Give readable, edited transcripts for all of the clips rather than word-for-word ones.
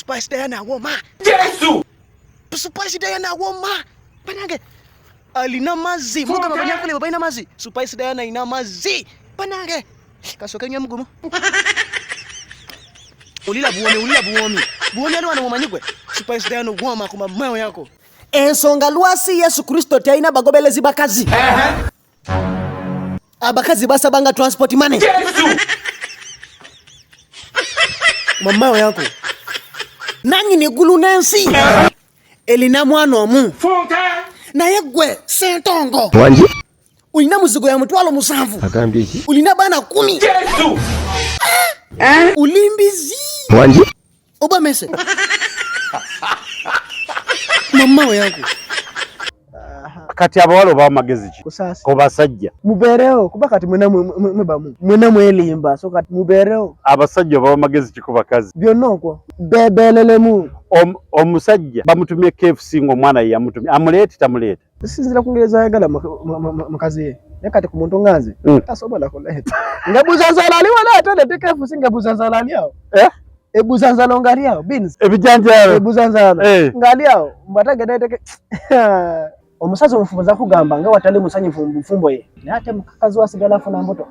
Spice Diana awoma. Yesu! Spice Diana awoma. Banange alina mazzi. Mugamba banyankole balina mazzi. Spice Diana alina mazzi. Banange kasooke nywe mugumu. Ulila buwomi, ulila buwomi. Buwomi ali wano mumanyi gwe. Spice Diana woma ku mamayo yako. Ensonga lwasi Yesu Kristo talina bagobelezi bakazi. Abakazi basabanga transport money. Yesu! Mamayo yako. Nanyini eggulu n'ensi elina mwana omu. Funke! Naye gwe Ssentongo. Wangi? Olina muzigo ya 7,000. Agambye ki? Olina baana 10. Yesu! Oli mbizi. Wangi? Oba mese. Mamawe yako. Kati abawala obawa magezi ki Kusasa. ku basajja? Mubeerewo kuba kati mwena mwebamu mwena mwelimba so kati mubeerewo Abasajja obawa magezi ki ku bakazi? byonna okwo bebelelemu. Omusajja bamutumye KFC ng'omwana ye yamutumye, amuleete tamuleeta? Sinzira ku ngeri zayagala mukazi ye, naye kati ku muntu nga nze tasobola kuleeta nga buzanzala ali wala ate leete KFC nga buzanzala ali awo. Ebuzanzalo nga ali awo beans. Ebijanjaalo. Ebuzanzalo nga ali awo mbu ate agenda yeeteke. Omusazi omufumbo nza kugamba nga watali musanyufu mu bufumbo ye, naye ate mukazi we asigala afuna mbuto.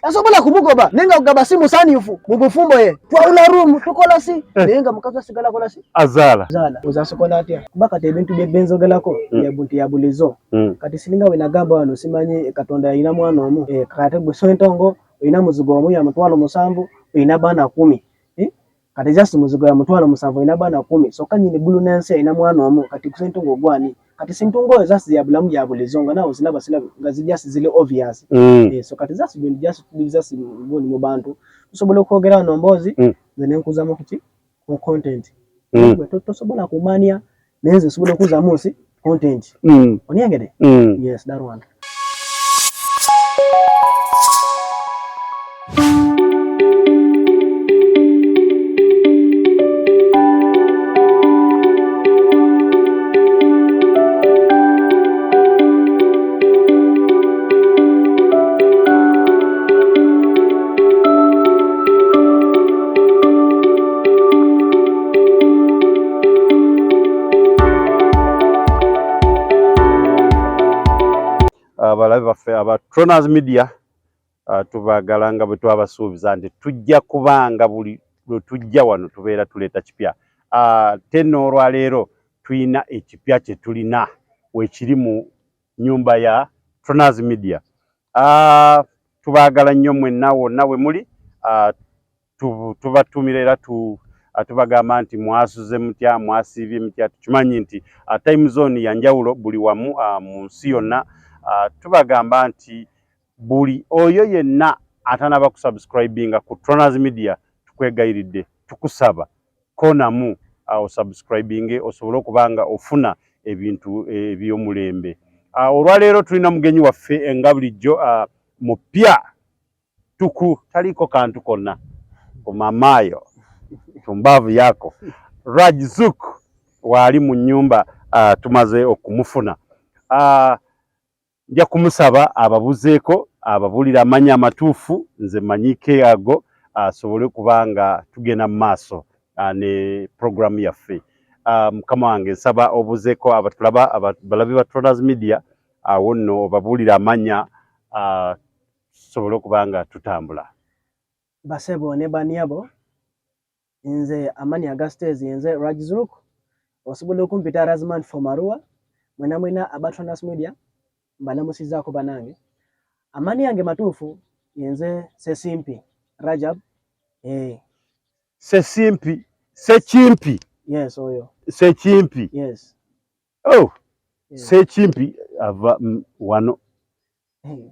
Tasobola kumugoba naye nga kugamba si musanyufu mu bufumbo ye. Twawula room tukola si naye nga mukazi asigala akola si. Azaala. Azaala. Ozasokola atya? Kuba kati ebintu bye benzogerako ya buntu ya bulizo. Kati siringa bwe nagamba wano simanyi Katonda yalina mwana omu. Kati gwe Ssentongo olina muzigo omu ya 7,000 olina baana 10. Kati just muzigo ya 7,000 olina baana 10. Sokka nnyini ggulu n'ensi alina mwana omu. Kati Ssentongo ogwani? Kati Ssentongo oyo just ya bulamu ya bulizo nga naawe oziraba siraba nga zi just ziri obvious. So kati just bintu just just gundi mu bantu. Tusobola okwogera wano mboozi, nze ne nkuzamu ku ki? Ku content. Gwe tosobola kumanya, naye nze nsobola okuzamu nsi content. Onyengere? Yes, that one. Abalabe baffe aba Tronaz Media, tubaagala nga bwe twabasuubiza nti tujja kubanga buli lwe tujja wano tubeera tuleeta kipya. Ate n'olwaleero tulina ekipya kye tulina weekiri mu nnyumba ya Tronaz Media. Tubaagala nnyo mwenna wonna we muli. Tubatumira era tubagamba nti mwasuze mutya, mwasiibye mutya. Tukimanyi nti time zone ya njawulo buli wamu mu nsi yonna. Tubagamba nti buli oyo yenna atanaba kusubscribinga ku Tronaz Media, tukwegayiridde, tukusaba konamu osubscribinge osobole okuba nga ofuna ebintu eby'omulembe. Olwaleero tulina mugenyi waffe nga bulijjo, mupya tuku taliko kantu konna ku mamayo tumbavu yako Rajzuk waali mu nnyumba, tumaze okumufuna. Nja kumusaba ababuzeeko, ababuulire amannya amatuufu, nze manyike ago, asobole okuba nga tugenda mu maaso ne programu yaffe. Mukama wange nsaba obuzeeko abatulaba, abalabi ba Tronaz Media, awo nno obabuulire amannya, tusobole okuba nga tutambula. Basebo ne banyabo, nze amani aga stage nze Rajzuk, osobola okumpita Razman for Marua. Mwena mwena aba Tronaz Media mbalamusizaako banange. Amani yange matuufu nze Sesimpi Rajab. Sesimpi, Sekimpi. Yes, oyo. Sekimpi. Yes. Oh. Yes. Sekimpi ava wano.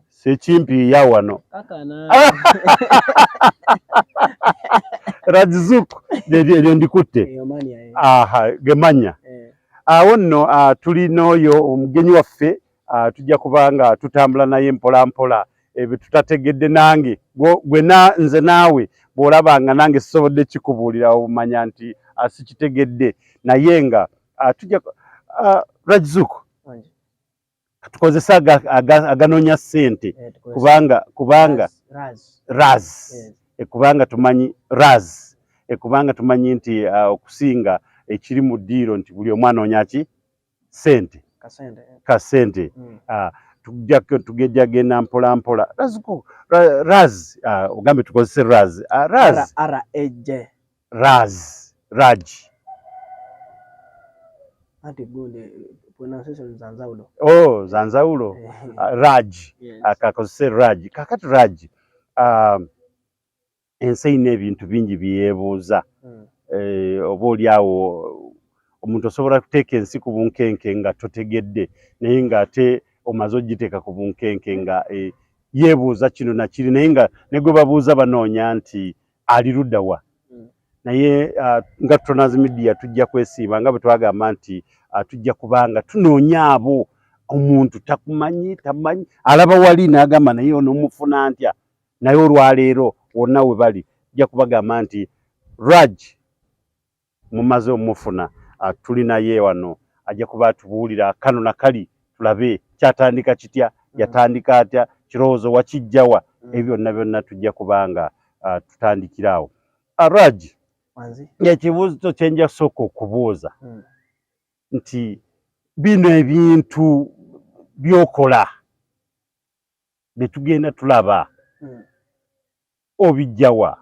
Sekimpi ya wano. Kakana. Rajzuk eryo ndikutte. Eyo manya, eh. Aha, gemanya. Awo nno, tuli n'oyo omugenyi waffe, tujja kuba nga tutambula naye mpola mpola ebyo tutategedde nange. Gwe na nze naawe bw'olaba nga nange sisobodde kikubuulira omanya nti sikitegedde, naye nga tujja Rajzuk tukozesa aganoonya ssente kubanga Raz. Raz. Yes. Kubanga tumanyi Raz. Kubanga tumanyi nti okusinga ekiri mu ddiiro nti buli omu anoonya ki sente kasente. Tugejja genda mpola mpola. Raziko Raz, ogambe tukozese Raz. Raz R A J Raz Raj. Anti gundi pronunciation za nzawulo. Oh, za nzawulo. Raj. Yes. Akakozese Raj. Kakati Raj. Ensi erina ebintu bingi byeyeebuuza. Oba oli awo omuntu osobola kuteeka ensi ku bunkenke nga totegedde, naye ng'ate omaze ogiteeka ku bunkenke nga yeebuuza kino na kiri, naye nga ne gwe babuuza banoonya nti ali ludda wa. Naye nga Tonaz Media tujja kwesiima nga bwe twagamba nti tujja kubanga tunoonya abo omuntu takumanyi tamanyi alaba wali n'agamba naye ono mufuna ntya, naye olwaleero wonna we bali tujja kubagamba nti Raj mumaze omufuna, tuli naye wano ajja kuba atubuulira kano na kali, tulabe kyatandika kitya, yatandika atya, kirowoozo wakijjawa, ebyo byonna byonna tujja kubanga tutandikira awo. Raj, ekibuuzo kye nja kusooka okubuuza nti bino ebintu by'okola bye tugenda tulaba obijjawa?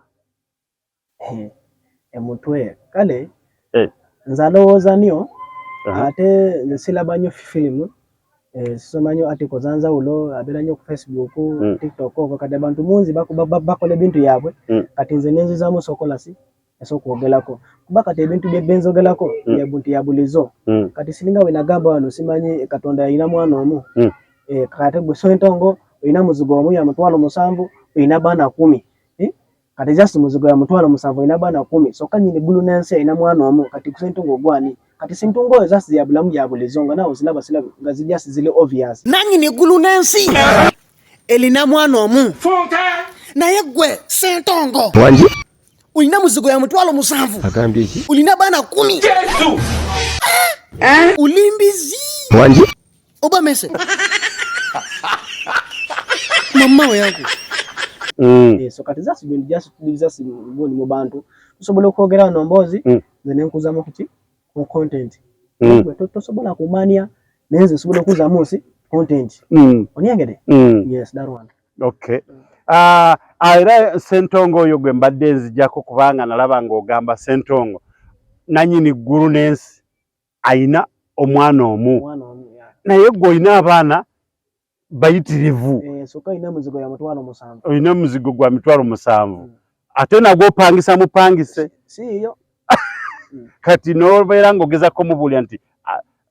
Emutwe kale nze alowooza nnyo, ate nze siraba nnyo firimu, sisoma nnyo article za nzawulo, abeera nnyo ku Facebook, TikTok okwo. Kati abantu munzi bakola ebintu byabwe, kati nze nenzizaamu sokola si esokwogerako kuba kati ebintu byenzogerako nti ya bulizo. Kati siringa bwe nagamba wano simanyi Katonda yalina mwana omu, kati gwe Ssentongo olina muzigo omu ya 700,000, olina baana 10. Kati just muzigo ya 700,000 olina baana 10, sokka nnyini ggulu n'ensi alina mwana omu. Kati Ssentongo ogwani? Kati Ssentongo oyo just ya bulamu ya bulizo nga naawe oziraba siraba nga just ziri obvious. Nannyini ggulu n'ensi elina mwana omu, naye gwe Ssentongo olina muzigo ya 700,000, olina baana 10, ulimbizi oba mese mama we yangu. So kati just just gundi mu bantu tusobola okwogera wano mboozi, nze ne nkuzamu kuki ku content. Tosobola kumanya, naye nze nsobola okuzamu nsi content. Onyengede? Yes, that one. Okay. Era Ssentongo oyo gwe mbadde nzijjako kubanga nalaba ng'ogamba Ssentongo nannyini ggulu n'ensi ayina omwana omu, naye gwe olina abaana bayitirivu. Olina muzigo gwa 700,000, ate nagwo opangisa mupangise. Kati n'obeera ng'ogezako mubuulira nti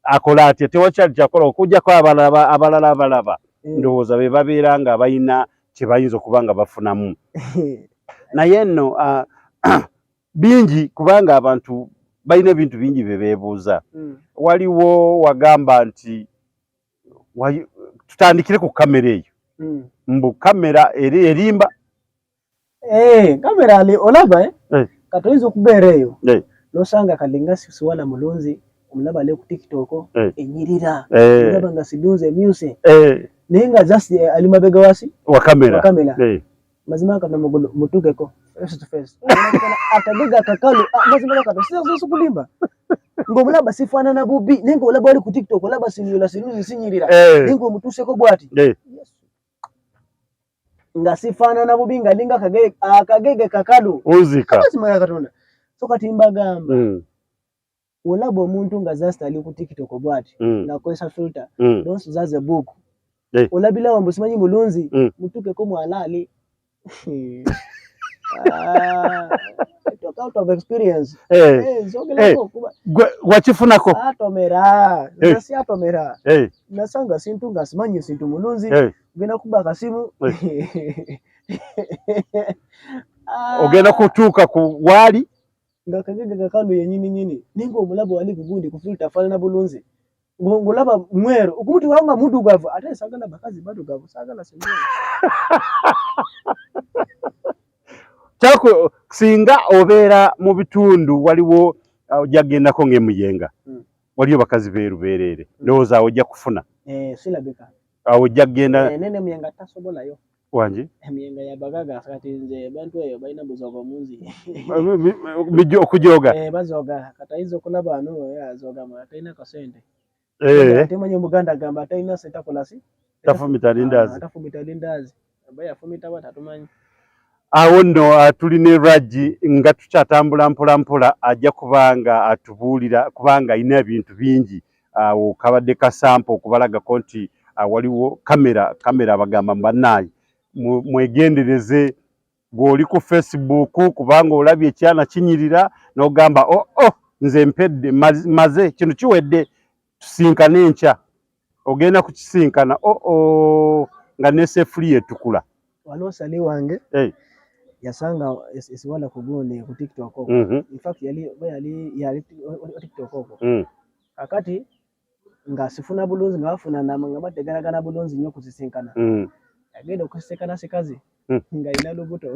akola atya, tewakyali kyakola okuggyako abalala abalaba ndowooza be babeera nga balina kye bayinza okuba nga bafunamu. Naye nno bingi kubanga abantu balina ebintu bingi bye beebuuza. Waliwo wagamba nti tutandikire ku kamera eyo, mbu kamera erimba. Kamera ali olaba kati oyinza okubeera eyo n'osanga kalinga siwala mulunzi, omulaba ali ku TikTok enyirira, olaba nga sidunze emyuse, naye nga just ali mabega wasi wa kamera. Mazima kano mutukeko face to face, akagega kakalu mazima kano sisobola kulimba ng'omulaba sifaanana bubi, naye ng'olaba ali ku TikTok olaba sinyula siruzi sinyirira, naye ng'omutuuseko bw'ati nga sifaanana bubi, nga linga akagege kakalu uzika. Mazima ya Katonda. So kati mbagamba, olaba omuntu nga just ali ku TikTok bw'ati ng'akozesa filter, don't judge a book. Olabirawo mbu simanyi mulunzi, mutukeko mwalaale. Talk out of experience. Wakifunako? Atomera. Nasi atomera. Nasanga sintu nga simanyi sintu mulunzi. Ogenda kuba akasimu. Ogenda kutuuka ku waali nga kagege kakalu yennyini nyini, naye ng'omulaba wali kugundi ku filter afaanana bulunzi, ng'olaba mweru okumutuukawo nga muddugavu, ate saagala bakazi baddugavu, saagala simweru. Kyako singa obeera mu bitundu waliwo ojja kugendako ng'emuyenga, waliyo bakazi beeru beereere, ndowooza awo ojja kufuna. Sirabika awo ojja kugenda nene muyenga tasobolayo. Wangi? Emiyenga ya bagaga kati nze bantu eyo balina buzogo munzi. Bijjo okujoga. Eh, bazoga kati ayinza okulaba wano eh, azoga atalina kasente. Eh. Ate manyi Omuganda agamba atalina sente akola si? Tafumita lindaazi. Ah, tafumita lindaazi. Aba yafumita bw'ati atumanyi. Awo nno ah, tuli ne Rajji nga tukyatambula mpola mpola, ajja kubanga atubuulira kubanga alina ebintu bingi. Awo kabadde kasampo okubalagako nti ah, waliwo kamera kamera abagamba bannaaye mwegendereze gw'oli ku Facebook kubanga olabye ekyana kinyirira n'ogamba oh, oh, nze mpedde maze kino kiwedde tusinkane enkya ogenda kukisinkana oh, oh, nga nesefuliya etukula. Waliwo sali wange hey. Yasanga esiwala ku gundi ku TikTok okwo. In fact yali yali yali TikTok okwo. Kakati nga sifuna bulunzi nga bafuna nama nga bategeragana bulunzi nnyo okusisinkana. Yagenda okusisinkana sikazi nga alina lubuto.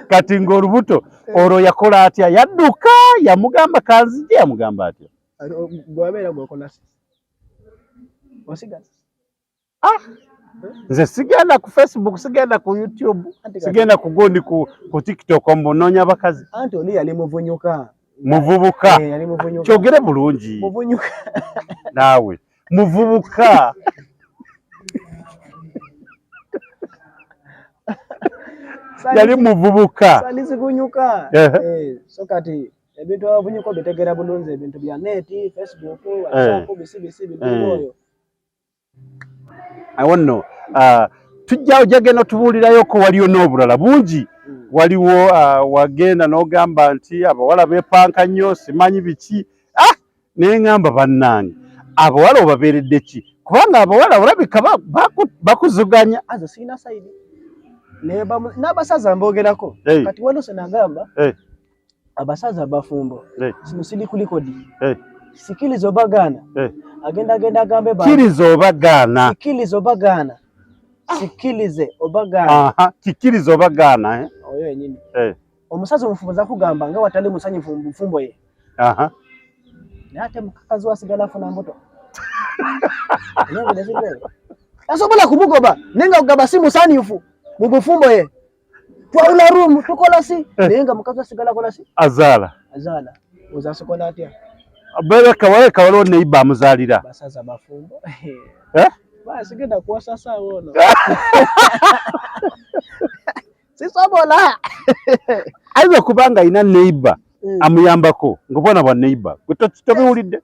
Kati ng'olubuto olwo yakola atya? Yadduka yamugamba kanzije, yamugamba atya? Gwabeera gwokola osigaza. Ah, nze sigenda ku Facebook, sigenda ku YouTube, sigenda ku gundi ku TikTok mbu nnoonya abakazi. Anti oli yali muvunyuka. Muvubuka. Eh, yali muvunyuka. Kyogere bulungi. Muvunyuka. Naawe muvubuka. Yali muvubuka. Sali zivunyuka. Eh, so kati ebintu abavunyuka obitegera bulungi, ebintu bya neti, Facebook, WhatsApp, bisi bisi bintu oyo. Awo nno tujja ojja genda otubuulirayoko, waliyo n'obulala bungi. Waliwo wagenda n'ogamba nti abawala beepanka nnyo simanyi biki. Ah, naye ŋŋamba bannange abawala obabeeredde ki? Kubanga abawala olabika bakuzuganya. Azo sirina sayidi n'abasaza mbogerako. Kati waliwo senagamba abasaza abafumbo sino siri kulikodi. Sikiriza oba gaana. Agenda agenda agambe ba Kiriza oba gaana. Sikiriza oba gaana. Sikirize oba gaana. Aha, kikiriza oba gaana eh? Oyo yenyini. Omusaza omufumbo za kugamba nga watali musanyufu mu bufumbo ye. Aha. Naye ate mukazi wasigala afuna mbuto. Tasobola kumugoba naye nga kugamba si musanyufu mu bufumbo ye. Twawula room tukola si naye nga mukazi asigala kola si azaala. Azaala. Ozasokola atya? Bereka waleka waliwo neighbor amuzaalira. Basaza bafumbo. Eh? Basigenda kuwasa saawa ono. Sisobola. Ayinza okuba nga alina neighbor amuyambako ng'obwana bwa neighbor. Gwe tobiwulidde?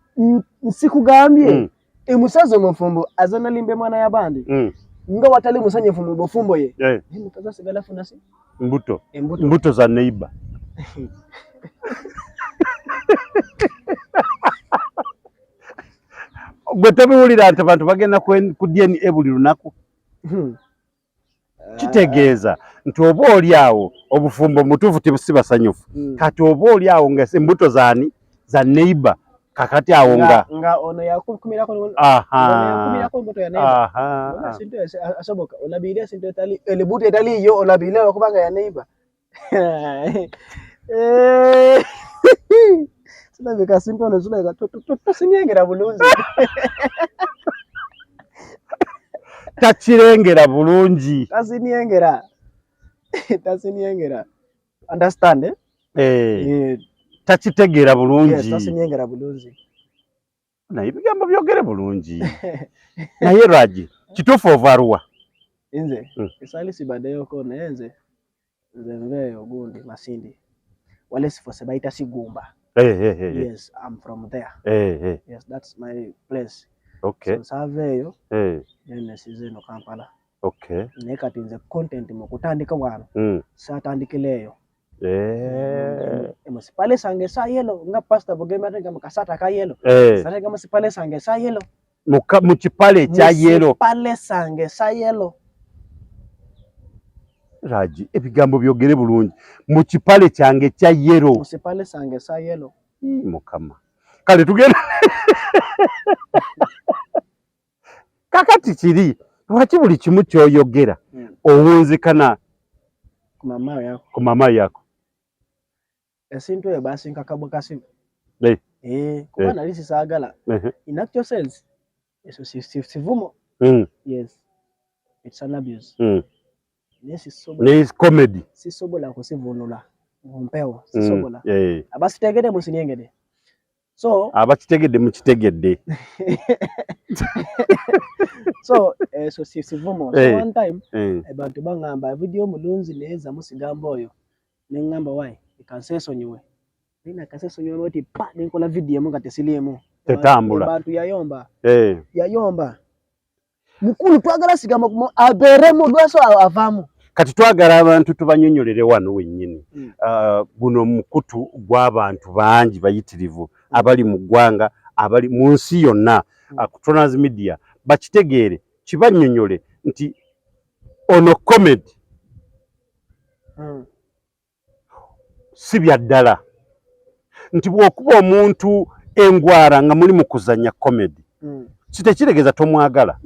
Sikugambye. Omusaza omufumbo azana limbe mwana y'abandi. Nga watali musanyufu mu bufumbo ye. Naye mukazi asigala afuna si? Mbuto. Embuto. Mbuto za neighbor. Gwe tobiwulira nti abantu bagenda ku DNA buli lunaku? Kitegeeza nti oba oli awo obufumbo mutuufu si basanyufu. Kati oba oli awo nga embuto zaani za neighbor kakati awo nga nga ono yakumirako ono yakumirako embuto ya neighbor. Ona sintu asoboka olabire sintu etali elibuto etali yo olabire okubanga ya neighbor. Silabika sintu ono silabika tosinyengera bulungi. Takirengera bulungi. Tasiniengera. Tasiniengera. Understand eh? Eh. Takitegeera bulungi. Yes, tasiniengera bulungi. Naye ebigambo byogere bulungi. Naye Raji, kituufu ova Arua? Nze, esali sibaddeyoko naye nze nze nveeyo gundi Masindi. Wale sifo bayita Sigumba. Yes, I'm from there. Yes, that's my place. Okay. So nsaveeyo. Then nesize eno Kampala. Okay. Naye kati nze content mu kutandika wano. Saatandikira eyo. Musipale sange sa yellow nga pastor Bugembe ate nga mukasata ka yellow. Sate nga musipale sange sa yellow. Mu kipale ekya yellow. Musipale sange sa yellow. Raji, ebigambo byogere bulungi. Mu kipale kyange kya yellow. Musipale sange sa yellow. Mukama. Kale tugenda. Kakati kiri lwaki buli kimu ky'oyogera owunzikana ku mama yako? Esintu eyo basinka kabwa kasimu. Kuba nali sisaagala. In actual sense. Eso sivumo. Yes, it's an abuse. Naye sisobola, comedy sisobola kusivunula mumpewo, sisobola. Abasitegedde musinyengede. So abakitegedde mukitegedde. So so sivumo. So one time abantu bangamba video mulunzi neza musigambo oyo, nengamba why ikansesonyiwe nina kasesonyiwe oti pa nenkola video mu katesilimu tetambula abantu yayomba yayomba mukulu twagala sigamba aberemu lwaso avamu. Kati twagala abantu tubanyonyolere wano wennyini. Guno mukutu gw'abantu bangi bayitirivu abali mu ggwanga, abali mu nsi yonna, ku Tronaz Media bakitegeere, kibanyonyole nti ono comedy si bya ddala, nti bw'okuba omuntu engwara nga muli mu kuzannya comedy kitekiregeza tomwagala,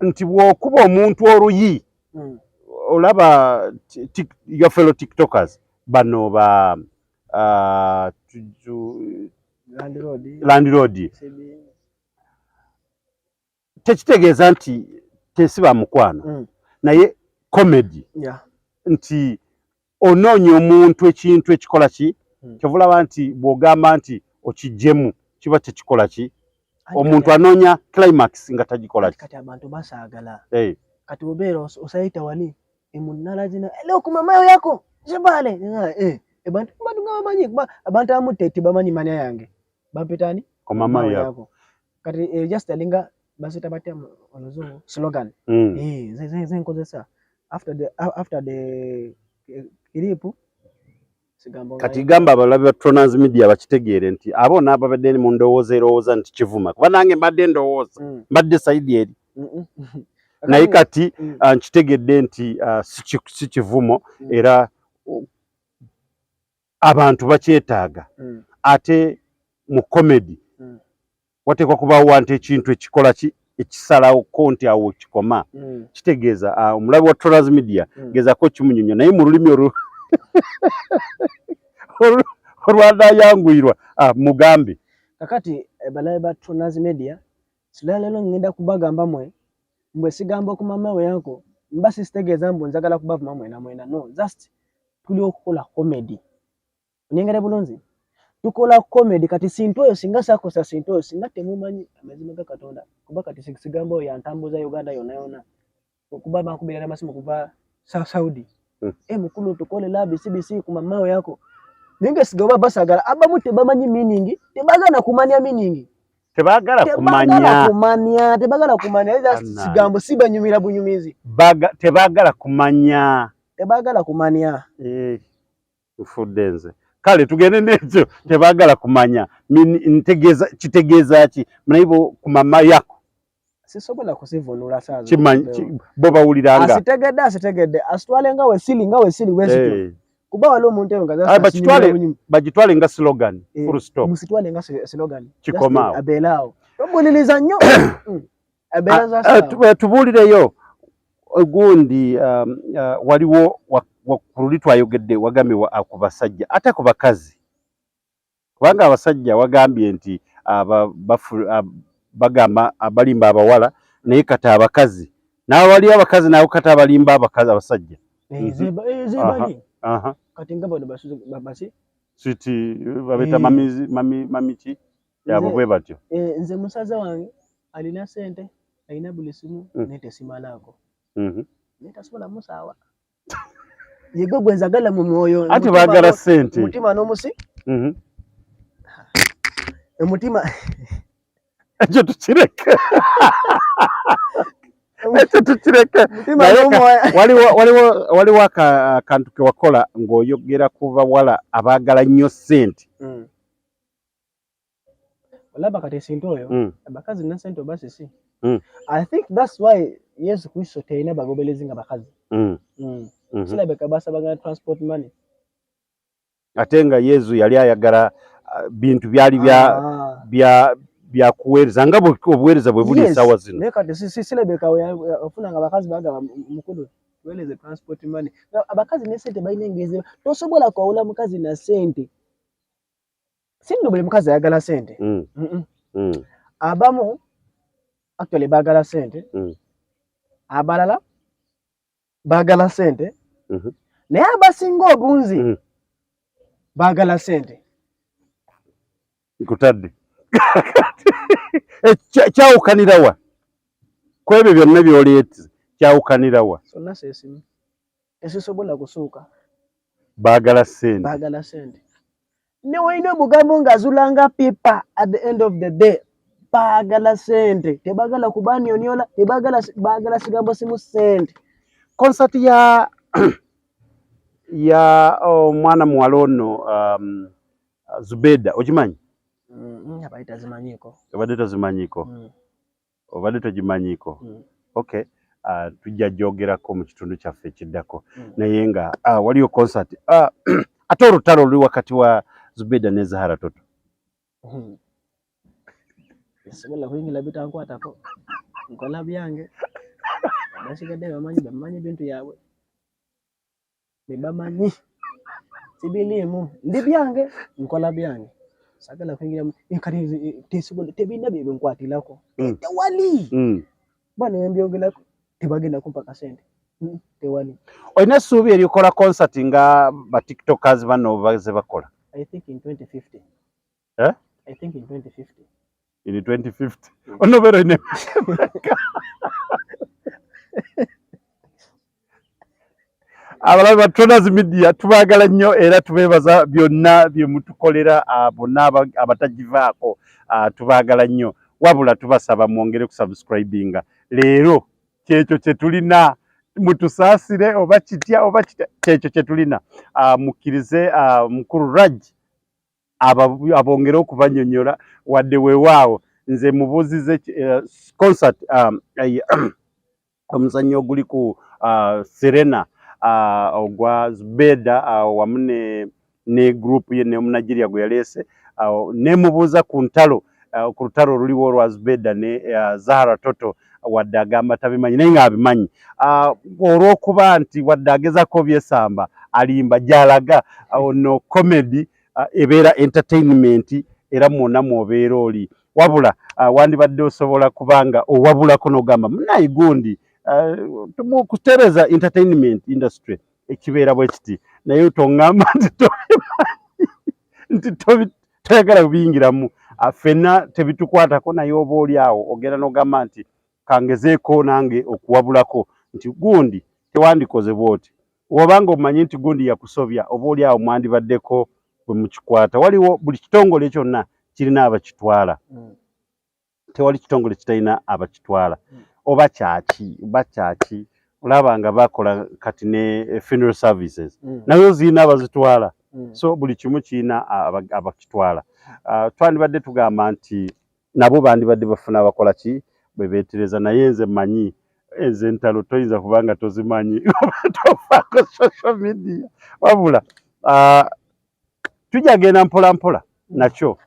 nti bw'okuba omuntu oluyi olaba your fellow tiktokers bano ba landlord tekitegeeza nti tesiba mukwano, naye comedy nti onoonya omuntu ekintu ekikola ki, kyovulaba nti bw'ogamba nti okijjemu kiba tekikola ki, omuntu anoonya climax nga tagikola ki. Kati abantu basaagala kati obeera osayita wani emunala zina leo kumamayo yako jebale abantu nga bamanyi abantu abamu tebamanyi manya yange bampitani kumamayo yako. Kati just alinga basita batya oluzungu slogan ze nkozesa after the clip. Kati gamba abalabi ba Tronaz Media bakitegeere nti abo n'ababadde mu ndowooza erowooza nti kivuma, kuba nange mbadde ndowooza mbadde sayidi eri naye kati nkitegedde nti si kivumo era abantu bakyetaaga. Ate mu comedy wateekwa kubaawo nti ekintu ekikola ki ekisalawo ko nti awo kikoma, kitegeeza omulabi wa Tronaz Media gezaako kimunyonyo naye mu lulimi olwo olwanayanguyirwa mugambe. Kakati balabe ba Tronaz Media silaleero ngenda kubagamba mwe mbwe sigamba ku mama we yako mba sisitegeeza mbu njagala kubavuma mwena mwena, no, just tuli okukola comedy. Onengere bulungi tukola comedy. Kati sintu oyo singa sakosa sintu oyo singa temumanyi amazima ga Katonda, kuba kati sigamba oyo yantambuza Uganda yonna yonna, kuba bankubira n'amasimu kuva Saudi mukulu tukole la BCBC ku mama we yako ninge sigoba basagala abamu tebamanyi meaning, tebagala kumanya meaning, tebagala kumanya, tebagala kumanya. Sigambo sibanyumira bunyumizi, tebagala kumanya, tebagala kumanya. Nfudde nze. Kale tugende n'ekyo tebagala kumanya ntegeeza kitegeeza ki naye bo ku mama yako sisobola kusivunula saazo kimanyi bo bawuliranga asitegedde asitegedde asitwale nga wesili nga wesili wesito kuba waliwo omuntu eyo nga bagitwale nga slogan full stop, musitwale nga slogan kikomaawo abeeraawo tobuliriza nnyo tubuulireyo gundi waliwo ku luli twayogedde wagambye ku basajja ate ku bakazi, kubanga abasajja wagambye nti bagamba abalimba abawala, naye kati abakazi nawe waliyo abakazi nawe kati abalimba abakazi abasajja kati nga bano basi siti babeta mami ki yabo bwe batyo. Nze musaza wange alina sente alina buli simu naye tesimalaako naye tasobola musaawa yegwe gwe nzagala mu mwoyo ati baagala sente mutima n'omusi omutima ekyo tukireke ekyo tukireke. Waliwo akantu ke wakola ng'oyogera ku bawala abaagala nnyo ssente. Olaba kati esintu oyo abakazi na ssente oba sisi. I think that's why Yesu Kristo terina bagoberezi nga bakazi. Kirabika basabanga transport money. Ate nga Yesu yali ayagala bintu byali bya kuweereza nga obuweereza bwe buli essaawa zino. Naye kati sirabika ofuna nga abakazi bagamba mukulu tuweereze transport money. Abakazi ne ssente balina engeri, tosobola kwawula mukazi na ssente. Si nno buli mukazi ayagala ssente. Abamu Actually baagala sente. Abalala baagala sente. Naye abasinga obungi baagala sente. Nkutadde. Kyawukanirawa ku ebyo byonna by'oleete, kyawukanirawa? Sonna seesimu tesisobola kusuuka. Baagala sente. Baagala sente. Ne walina omugambo ng'azulanga pipa, at the end of the day baagala sente, tebaagala kubanyonyola, tebaagala, baagala sigambo simu, sente. Concert ya omwana muwala ono Zubeda okimanyi? Abadde tazimanyiiko. Obadde tozimanyiiko? Mm. Obadde togimanyiiko? Mm. Okay, tujja gyogerako mu kitundu kyaffe ekiddako. Naye nga waliyo concert, ate olutalo luli wakati wa Zubeda ne Zahara Toto. Sisobola kuyingira bitankwatako, nkola byange, abasigadde bamanyi, bamanyi ebintu byabwe bebamanyi, sibiriimu, ndi byange, nkola byange, sagala kuyingira kati tesobola, tebirina byebinkwatirako. Tewali. Kuba newembyogerako tebagenda kumpa kasente. Tewali. Olina essuubi erikola concert nga ba tiktokers bano baze bakola? I think in 2050. Eh? I think in 2050. In 2050 onobeera olina abalabi ba Tronas Media, tubaagala nnyo era tubeebaza byonna bye mutukolera. Bonna abatagivaako, tubaagala nnyo, wabula tubasaba mwongere kusubscribinga. Leero kyekyo kye tulina, mutusaasire oba kitya oba kitya, kyekyo kye tulina. Mukkirize mukulu Raj abongere okubanyonyola, wadde weewaawo nze mubuuzize concert, omuzannyo oguli ku Serena, ogwa Zubeda, wamu ne group ye ne Omunigeria gwe yaleese, nemubuuza ku ntalo, ku lutalo oluliwo olwa Zubeda ne Zahara Toto, wadde agamba tabimanyi naye ng'abimanyi, olw'okuba nti wadde agezaako byesamba alimba gy'alaga. Ono comedy, ebeera entertainment, era mwonna mwobeera oli wabula wandibadde osobola kubanga owabulako n'ogamba munayi gundi, kutereeza entertainment industry ekibeera bwe kiti, naye toŋŋamba nti tobimanyi, nti toyagala kubiyingiramu. Ffenna tebitukwatako, naye oba oli awo ogenda n'ogamba nti kangezeeko nange okuwabulako nti gundi tewandikoze bw'oti, bw'obanga omanyi nti gundi yakusobya, oba oli awo mwandibaddeko bwe mukikwata. Waliwo buli kitongole kyonna kirina abakitwala. Tewali kitongole kitalina abakitwala. Oba kyaki oba kyaki, olaba nga bakola kati ne funeral services, nazo zirina abazitwala. So buli kimu kirina abakitwala. Twandibadde tugamba nti nabo bandibadde bafuna abakola ki bwe beetereza, naye nze mmanyi ezo entalo toyinza kubanga tozimanyi oba tofaako social media, wabula tujja genda mpola mpola nakyo.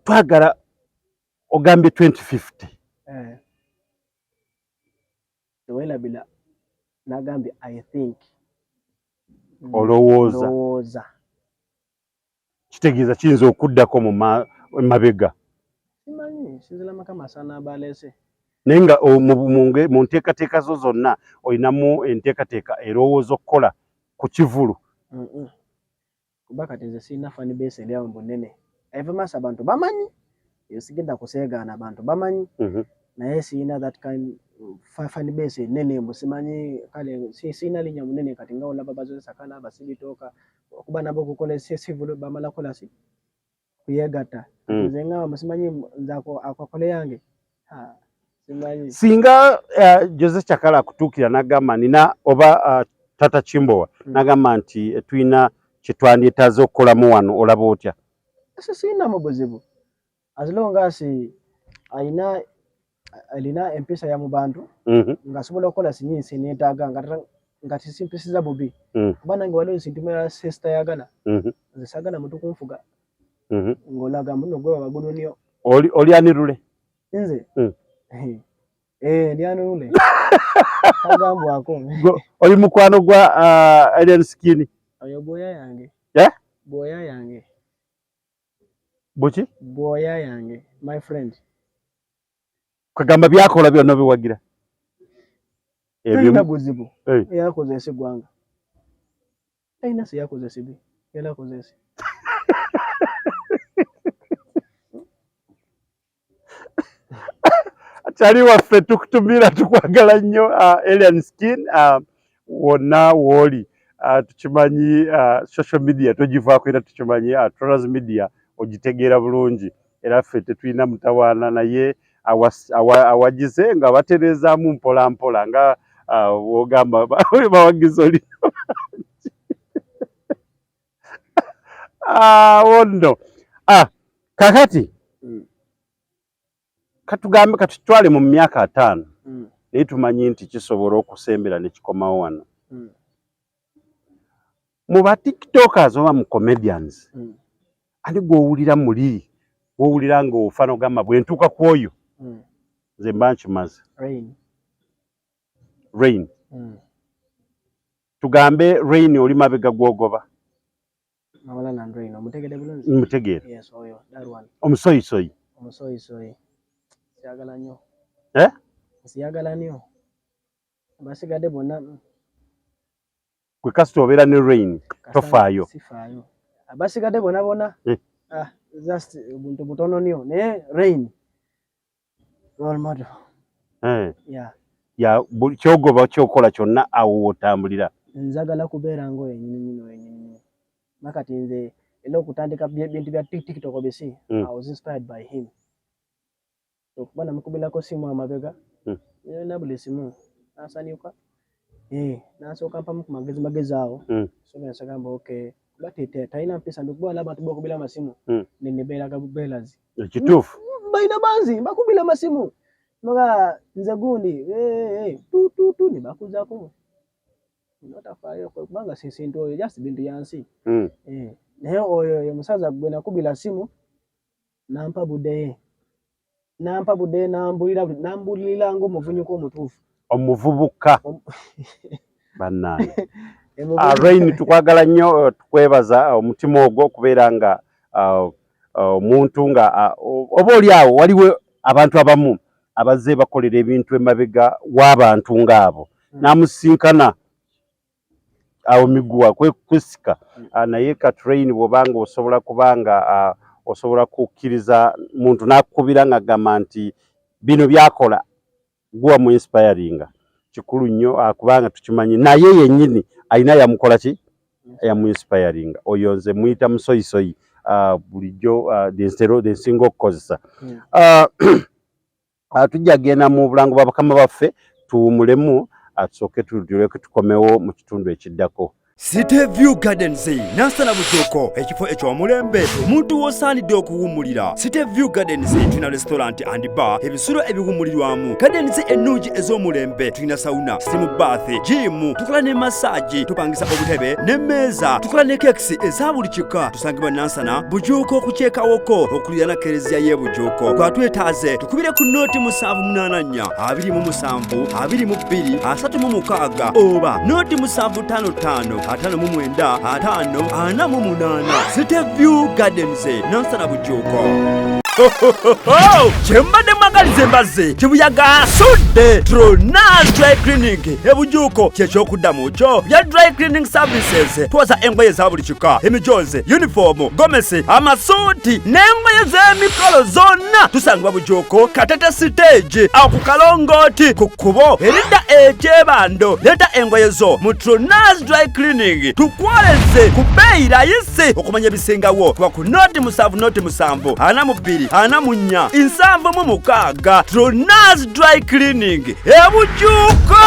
Twagala ogambye 2050. Eh. Teweerabira nagambye I think. Olowooza. Ndowooza. Kitegeeza kiyinza okuddako mu mabega. Simanyi, sinzira Mukama asaana abaleese. Naye nga mu nteekateeka zo zonna olinamu enteekateeka erowooza okukola ku kivulu? Kuba kati nze sirina fan base eri awo bunene. Eva maaso abantu bamanyi, eyo sigenda kuseegaana, abantu bamanyi. Naye sirina that kind fan base enene mbu simanyi, kale sirina linnya munene kati nga olaba bazoze Sakala basibitooka okuba nabo okukola esivulu bamala kola si kuyegatta. Nze ngamba mbu simanyi nze akole yange. Ha, simanyi. Singa Jose Chakala akutuukira n'agamba nina oba Tata Kimbowa n'agamba nti tulina kye twandyetaaze okukolamu wano, olaba otya? Ese sirinamu buzibu as long as alina alina empisa ya mu bantu, ng'asobola okukola sinyinsi neetaaga nga tisimpisiza bubi. Kuba nange waliwo ensintu sesitayagala. Nze saagala muntu kunfuga ng'olaga muno gwe wabagununyo. Oli anirule? Nze? Eh, ndi anirule tagambwako. Oli mukwano gwa Alien Skin? Oyo bwoya yange. Eh? Bwoya yange. Buki? Bwoya yange my friend. Kagamba byakola byonna biwagira. Ebyo buzibu. Hey. Yakoze esigwanga. Talina se yakoze sibi. Yalakoze esi. Kyali waffe tukutumira tukwagala nnyo Alien Skin wonna wooli tukimanyi social media togivaako era tukimanyi Trollers Media ogitegeera bulungi era ffe tetulina mutawaana naye awagize nga batereezaamu mpola mpola nga wogamba bawagize oli wonno kakati katugambe katutwale mu myaka 5 naye tumanyi nti kisobola okusembera ne kikomawo wano mu ba tiktokers oba mu comedians ani gw'owulira muli gw'owulira ng'ofa n'ogamba bwe ntuuka ku oyo nze mba nkimaze Rain tugambe Rain oli mabega gw'ogoba mutegeera omusoyisoyi omusoyisoyi siyagala nnyo siyagala nnyo abasigadde bonna gwe kasita obeera ne Rain tofaayo sifaayo abasigadde bonna bonna just buntu butono nnyo naye Rain role model ya kyogoba kyokola kyonna awo wotambulira nzagala kubeera ng'oyo nnyini oyo nnyini makati nze era okutandika bintu bya TikTok bisi I was inspired by him okuba namukubirako simu amabega na buli simu nasanyuka nasooka mpamu ku magezi magezi awo so nsagamba okay kuba talina mpisa mbi kuba abantu bakubira amasimu nenebeeraga bubeerazi ekituufu balina banzi bakubira amasimu nga nze gundi tu ne bakuzaako notafaayo kubanga sisintu oyo just bintu yansi naye oyo ye musaza gwe nakubira simu nampa budde nambulira ng'omuvunyuka omutuufu omuvubuka bannange Rain tukwagala nnyo tukwebaza omutima ogwo okubeera nga omuntu nga oba oli awo waliwo abantu abamu abazze bakolera ebintu emabega w'abantu ng'abo n'amusinkana awo miguwa kwekusika naye ka Rain bw'obanga osobola kubanga osobola kukkiriza muntu n'akukubira ng'agamba nti bino byakola guwa mu inspiringa kikulu nnyo kubanga tukimanyi naye yennyini alina yamukola ki yamu inspiringa oyo nze muyita musoyisoyi bulijjo nsinga okukozesa tujja genda mu bulango bwa bakama baffe tuwumulemu tusooke tuleke tukomewo mu kitundu ekiddako. City View Gardens Nansana Bujuuko ekifo eky'omulembe omuntu w'osaanidde okuwummulira. City View Gardens tulina restaurant and bar, ebisulo ebiwummulirwamu, gardens ennungi ez'omulembe, tulina sauna, steam bath, gym, tukola ne massage, tupangisa obutebe n'emmeeza, tukola ne cakes eza buli kika. Tusangibwa Nansana Bujuuko ku Kyekawoko okuliraana Kereziya y'e Bujuuko. Twatwetaaze tukubire ku nooti 784 27 22 36 oba nooti 755 59 5 48. City View Gardens Nansana Bujuuko. Kyembadde mwagaliza embazzi kibuyaga asudde Tronas Dry Cleaning ebujuuko kyekyokuddamu kyo bya Dry Cleaning Services. Twoza engoye za buli kika, emijoozi, uniform, gomesi, amasuuti n'engoye z'emikolo zonna. Tusangibwa Bujuuko Katete stage awo ku kalongooti ku kkubo eridda ekyebando. Leeta engoye zo mu Tronas Dry Cleaning tukwoleze ku bbeeyi layisi. Okumanya ebisingawo kuba ku noti 7 noti 7 42 44 76. Tronas Dry Cleaning ebujuuko.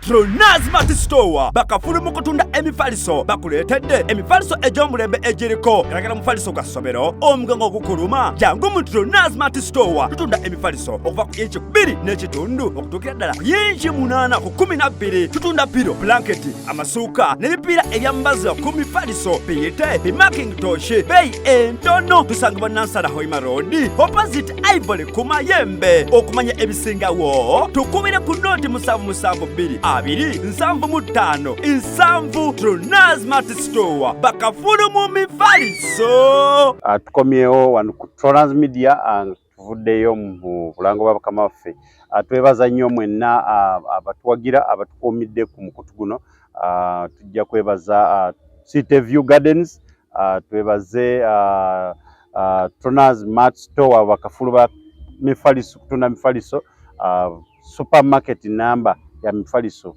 Tronas Mart Store bakafulu mu kutunda emifaliso, bakuleetedde emifaliso egy'omulembe egiriko galagala mufaliso gwa ssomero, omugongo ogukuluma. Jangu mu Tronas Mart Store tutunda emifaliso okuva ku inchi 2.5 okutuukira ddala ku inchi 8 ku 12. Tutunda piro, blanketi, amasuuka n'ebipiira ebyambazibwa ku mifaliso biyite bimakintosh, beeyi entono. Tusangibwa Nansana Hoima Road opposite Ivory ku Mayembe. Okumanya ebisingawo tukubire ku noti 7 7 2 2 75 7 Trona Smart Store bakafulu mu mifaliso. Tukomyewo wano ku Trans Media, tuvuddeyo mu bulango bwa bakama baffe. Twebaza nnyo mwenna abatuwagira, abatukuumidde ku mukutu guno. Tujja kwebaza City View Gardens, twebaze Trans Smart Store bakafulu ba mifaliso, kutunda mifaliso, supermarket namba ya mifaliso.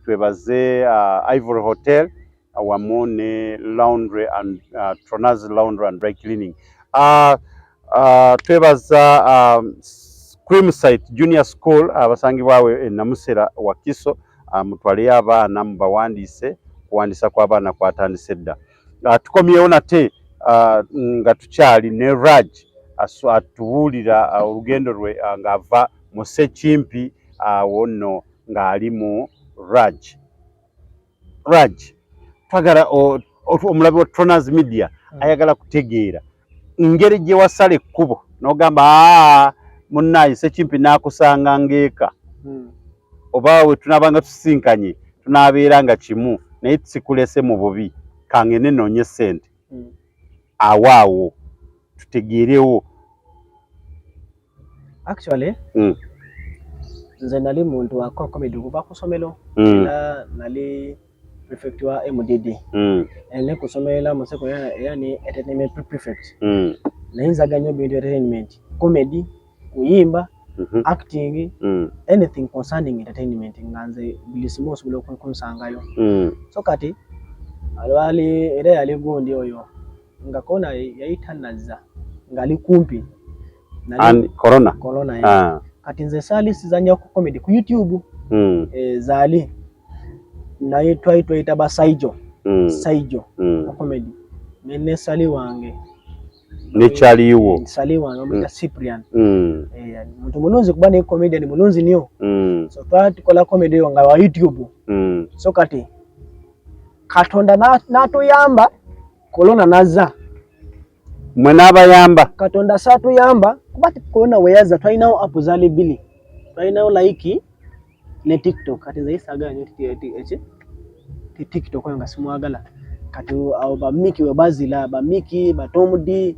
Twebaze Ivory Hotel wamu ne Laundry and Tronas Laundry and Dry Cleaning. Twebaza Creamsite Junior School abasangibwawe e Namusera Wakiso, mutwaleyo abaana mubawandiise, kuwandiisa kw'abaana kwatandise dda. Tukomyewo nate nga tukyali ne Raj atubuulira olugendo lwe ng'ava mu Ssekimpi awo nno ng'ali mu Raj. Raj, twagala omulabi wa Tronas Media ayagala kutegeera ngeri gye wasala ekkubo n'ogamba aa munnaaye Ssekimpi n'akusanga ng'eka oba we tunaabanga tusisinkanye tunaabeera nga kimu naye tusikulese mu bubi kangende noonye ssente awo awo tutegeerewo. Actually nze nali muntu wa comedy okuva ku ssomero era nali prefect wa MDD ne ku ssomero era mu secondary era ni entertainment prefect naye nzaga nnyo bintu entertainment, comedy, kuyimba, acting, anything concerning entertainment nga nze buli simu osobola okunsangayo. So kati lwali era yali gundi oyo nga kona yali tannazza ng'ali kumpi and corona corona. Kati nze saali sizanya ku comedy ku YouTube zaali naye twali twayita ba Saijo Saijo ku comedy ne Sali wange ne Chaliwo Sali wange omuyita Cyprian muntu mulunzi kuba ne comedian mulunzi nnyo so twali tukola comedy eyo nga wa YouTube. So kati Katonda n'atuyamba corona nazza mwe n'abayamba Katonda saatuyamba kuba corona we yazza twalinawo app zaali bbiri, twalinawo Like ne TikTok. Kati nze saagala nnyo TikTok oyo nga simwagala. Kati awo ba Miki we bazira, ba Miki, ba Tom D,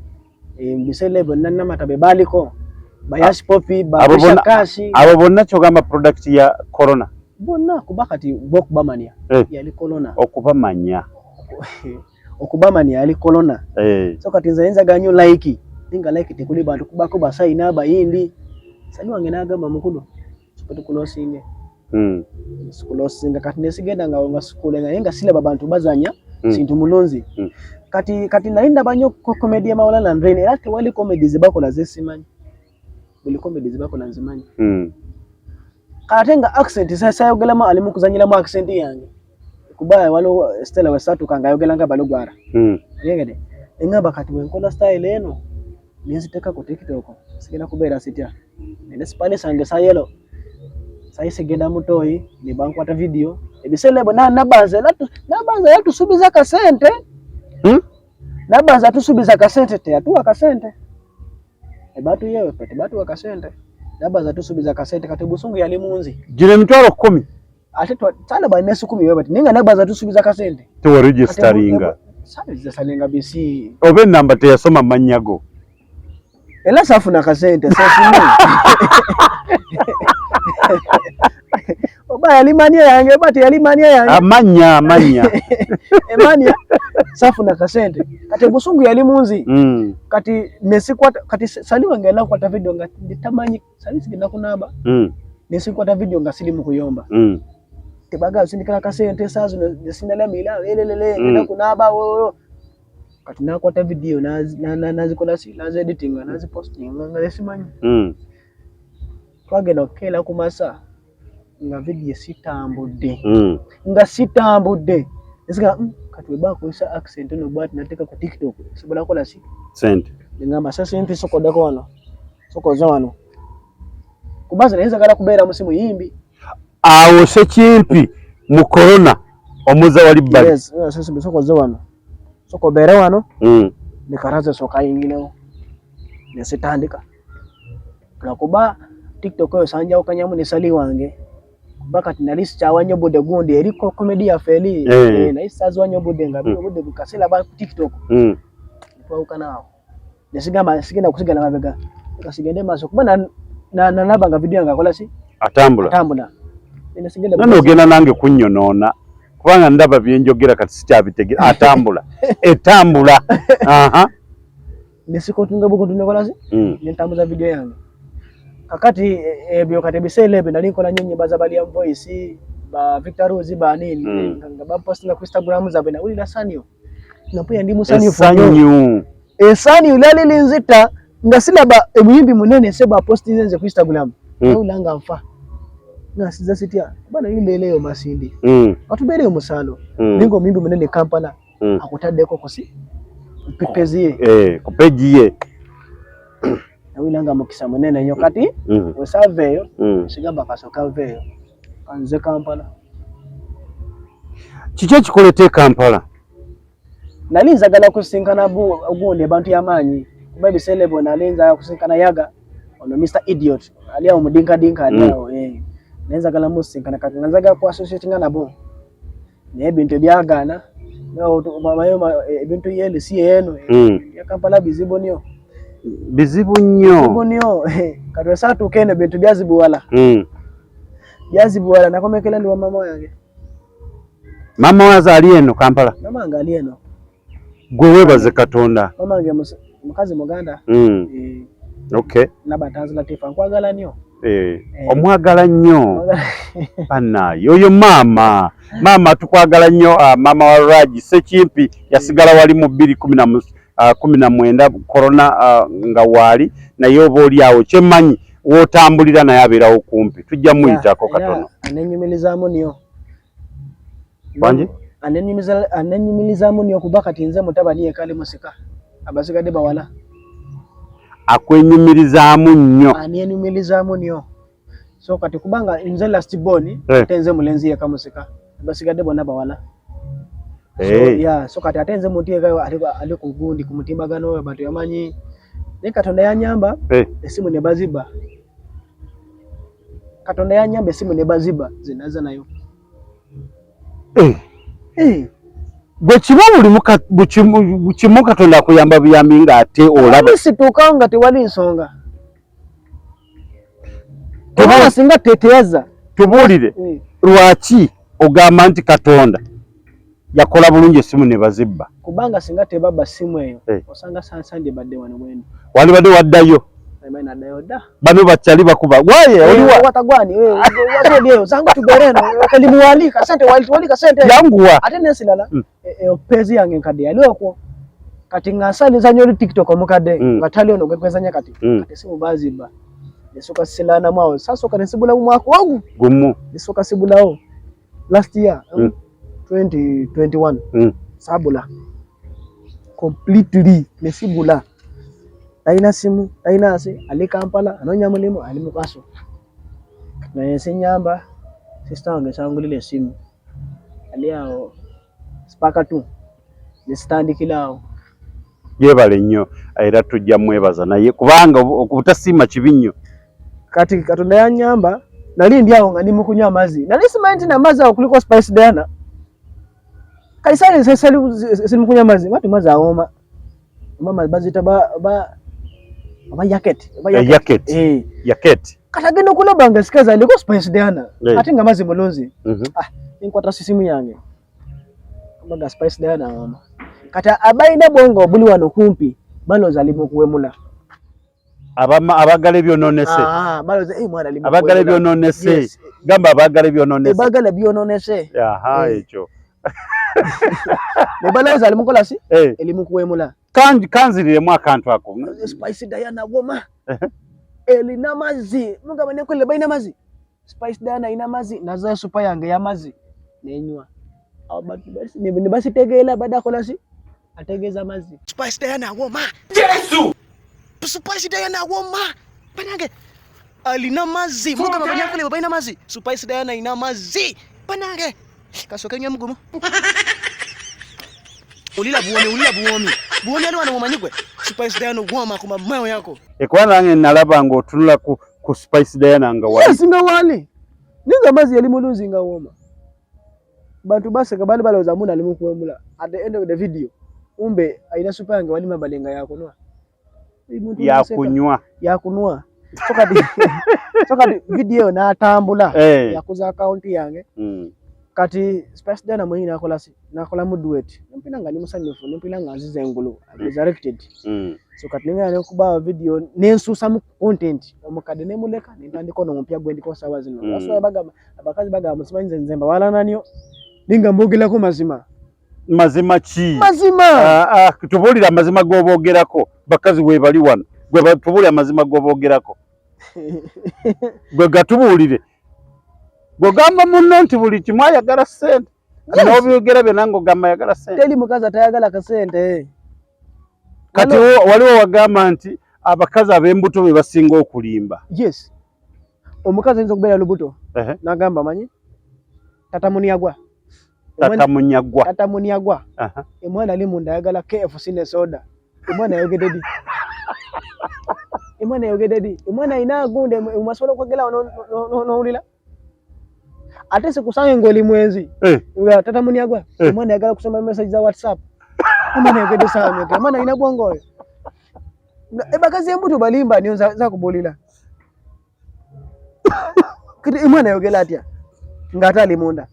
bisele bonna Namata be baaliko, ba Yash Poppy, ba Risha Kashi, abo bonna kyogamba product ya corona bonna kuba kati bo okubamanya yali corona, okubamanya okubamanya yali corona. So kati nze nzaga nnyo Like ninga Like tekuli bantu kubako basayina abayindi. Sali wange n'agamba mukulu tukulosinge sikulosinga. Kati nesigenda nga nga sikule naye nga silaba bantu bazanya sintu mulunzi. Kati nali ndaba nnyo comedy ya Maulana and Rain era tewali comedy zebakola zesimanyi, buli comedy zebakola nzimanyi. Ate nga accent sayogeramu ali mu kuzanyiramu accent yange kuba waliwo Stella wesatuka nga ayogera nga Balugwara yegede engamba kati bwenkola style eno nenziteeka ku TikTok sigenda kubeera sitya nene sipale sange sayelo sayi sigenda mutoyi ne bankwata video ebiseera ebyo Nabanza yatusuubiza kasente Nabanza atusuubiza kasente teyatuwa kasente ebatu yewe tebatuwa kasente Nabanza atusuubiza kasente kati busungu yali munzi gino emitwalo 10 ate sana balina 10 wewe bati ninga Nabanza tusuubiza kasente tewaregisteringa saregisteringa bisi oba enamba teyasoma mannya go era safuna kasente safuna oba yali mania yange oba teyali mania yange amanya amanya emania safuna kasente kati busungu yali munzi kati nesikwata kati sali wange era kwata video nga tamanyi sali sigenda kunaba nesikwata video nga sili mu kuyomba tebaga sindikala kasente saa zino sindala mila lelelele ngenda kunaba kati nakwata video nazikola nazi editing nazi posting nga simanyi twagenda okukeera ku masa nga video sitambudde nga sitambudde nsiga kati weba akozesa accent no bwati nateeka ku TikTok sobola kola si sente ngamba sasa mpi sokodako wano sokoza wano kubaza naye nzagala kubeera musimu yimbi awo Ssekimpi mu corona omuza wali bbali yes sasa sokoza wano sokobere wano nikaraze soka yinginewo nesitandika lwakuba TikTok oyo sanjawukanyamu ne Sali wange Kuba kati nali sikyawa nnyo budde gundi eri comedy yaffe eri Eh. naye saaziwa nnyo budde nga obudde bukaseera ba ku TikTok. Twawukana awo nesigamba sigenda kusigala mabega, leka sigende maaso kuba nalaba nga video yange akola si atambula atambula. Nesigenda nano ogenda nange kunnyonoona kubanga ndaba byenjogera kati sikyabitegera atambula etambula. Aha. Nesikotunga bukuntu nekola si nentambuza video yange. Kakati ebyo kati ebiseera ebyo nali nkola nnyo ennyimba za Baliam Voice, ba Victor Rose, ba nini nga bapostinga ku Instagram zaabwe, nawulira sanyu nga ndi musanyufu nnyo. Essanyu. Essanyu lyali linzita nga silaba emuyimbi munene sebo apostinze nze ku Instagram. Nawulira nga nfa nga nsiza sitya kuba nali mbeera eyo Masindi atubeera eyo Musaano naye nga omuyimbi munene Kampala akutaddeko kusi pepezi ye. Eh, ku page ye. Nawulira nga mukisa munene nnyo kati wesaava eyo sigamba kasooka nveeyo kanze Kampala. Kiki ekikuleeta e Kampala? Nali nzagala kusinkana gundi abantu y'amaanyi kuba ebiseera ebyo nali nzagala kusinkana Yaga ono Mr Idiot ali awo mudinkadinka ali awo naye nzagala musinkana kati nga nzagala ku associatinga nabo naye ebintu ebyagaana ebintu yenu si yenu ya Kampala bizibu nnyo. Bizibu nnyo. Bizibu nnyo. Kati wesatuuka eno ebintu byazibuwala. Byazibuwala nakomekera ndi wa mama wange. Mama waze ali eno Kampala? Mama wange ali eno. Gwe weebaze Katonda. Mama wange mukazi muganda. Okay. Nabatanzi Latifa nkwagala nnyo. Omwagala nnyo. Bannaaye oyo maama. Maama tukwagala nnyo, maama wa Raj Sekimpi yasigala wali mu 2019 corona nga waali naye oba oli awo kyemmanyi w'otambulira naye abeerawo kumpi tujja muyitako katono. Anenyumirizaamu nnyo. Wangi? Anenyumirizaamu nnyo kuba kati nze mutabani yekka ali musika abasigadde bawala. Akwenyumirizaamu nnyo. Anenyumirizaamu nnyo. So kati kubanga nze last born ate nze mulenzi yekka musika abasigadde bonna bawala. So, yeah, so kati ate nze muntu yekka ali ku gundi ku mutimbagano abantu yamanyi naye Katonda yanyamba esimu ne baziba. Katonda yanyamba esimu ne baziba zinaza nayo. Bwe kiba buli kimu Katonda akuyamba buyambi ng'ate olaba. Situukawo nga tewali nsonga. Tebala singa teteyaza. Tubuulire lwaki ogamba nti Katonda yakola bulungi esimu ne bazibba? Kubanga singa tebabba simu eyo osanga sansandi badde wano bwendo. Walibadde waddayo. Bano bakyali bakuba. Waye oliwa. Watagwani wewe zangu tubeere eno kali muwalika sente wali sente. Yanguwa. Ate nensilala pezi yange nkadde yali okwo. Kati nga nsaliza nnyo oli TikTok omukadde nga tali ono gwe kwezanya kati. Kati simu bazibba. Nesooka silaanamu awo. Sasooka ne nsibulamu mwaka ogwo. Gumu. Nesooka sibulawo. Last year 2021 sabula completely nesibula. Talina simu, talina nsi, ali Kampala anoonya mulimu ali mukaso. Naye sinyamba sister wange sangulira esimu ali awo sipaka 2 nesitandikira awo. Yeebale nnyo era tujja mwebaza naye kubanga obutasiima kibi nnyo. Kati Katonda yanyamba nali ndi awo nga ndi mu kunywa amazzi nali simanyi nti n'amazzi awo kuliko Spice Diana. Kati sali siri mu kunywa amazzi bati mazzi awooma. Mama bazita ba yaket. Yaket. Yaket. Kati agenda okulaba nga sikazi aliko Spice Diana ate nga mazzi mulunzi. Nkwata sisimu yange mbaga Spice Diana awooma. Kati abalina bwongo obuli wano kumpi balowooza ali mu kuwemula. Abagala ebyononese. Abagala ebyononese. Gamba abagala ebyononese. Abagala ebyononese. Aha ekyo. Ne balowooza ali mukola si? Eri mu kuwemula. Kanziriremu akantu ako. Spice Diana woma. Erina mazzi. Mugamba nekolera balina mazzi. Spice Diana alina mazzi. Nazayo supa yange ey'amazzi nenywa. Ne basitegeera badde akola si? Ategeeza mazzi. Spice Diana woma. Yesu! Spice Diana woma. Banange alina mazzi. Mugamba banyankole balina mazzi. Spice Diana alina mazzi. Banange kasooke nywe mugumu. Ulila buwomi, ulila buwomi. Buwomi ali wano mumanyi gwe. Spice Diana woma ku mamayo yako. Kuba nange nalaba ng'otunula ku Spice Diana nga wali. Yes, nga wali. Naye nga amazzi yali mulunzi nga wooma. Bantu baseka bali balowooza muna ali mu kuwemula. At the end of the video, umbe alina supa yange wali mabale nga yakunwa. Yakunywa. Yakunwa. So kati so kati video n'atambula hey. Eh. Yakuza account yange. Kati Spice Diana mwenyewe nakola si nakola mu duet. Nempina nga ndi musanyufu, nempina nga nzize engulu. Resurrected. So kati nengenda nekuba video nensuusamu content omukadde nemuleka nentandika ono omupya gwendiko saawa zino. That's why bagamba abakazi bagamba simanyi nze nze mbawalana nnyo ninga mbogerako mazima. Mazima ki? Mazima. Tubuulire amazima g'oboogerako bakazi weebali wano. Gwe tubuulire amazima g'oboogerako. Gwe gatubuulire. Gwe gamba munno nti buli kimu ayagala ssente. N'obyogera byonna ng'ogamba ayagala ssente. Teri mukazi atayagala kasente. Kati waliwo wagamba nti abakazi ab'embuto be basinga okulimba. Yes. Omukazi ayinza okubeera lubuto n'agamba manyi tata munyagwa. Tata munyagwa. Tata munyagwa. Omwana ali munda ayagala KFC ne soda. Omwana ayogedde ddi? Omwana ayogedde ddi? Omwana alina agunde omasobola okwogera n'owulira? Ate sikusange ng'oli mwenzi. Tata munyagwa. Omwana ayagala kusoma message za WhatsApp. Omwana ayogedde saawa meka? Omwana alina bwongo oyo. Ebakazi embuto balimba niyo za kubuulira. Kati omwana ayogera atya ng'ate ali munda?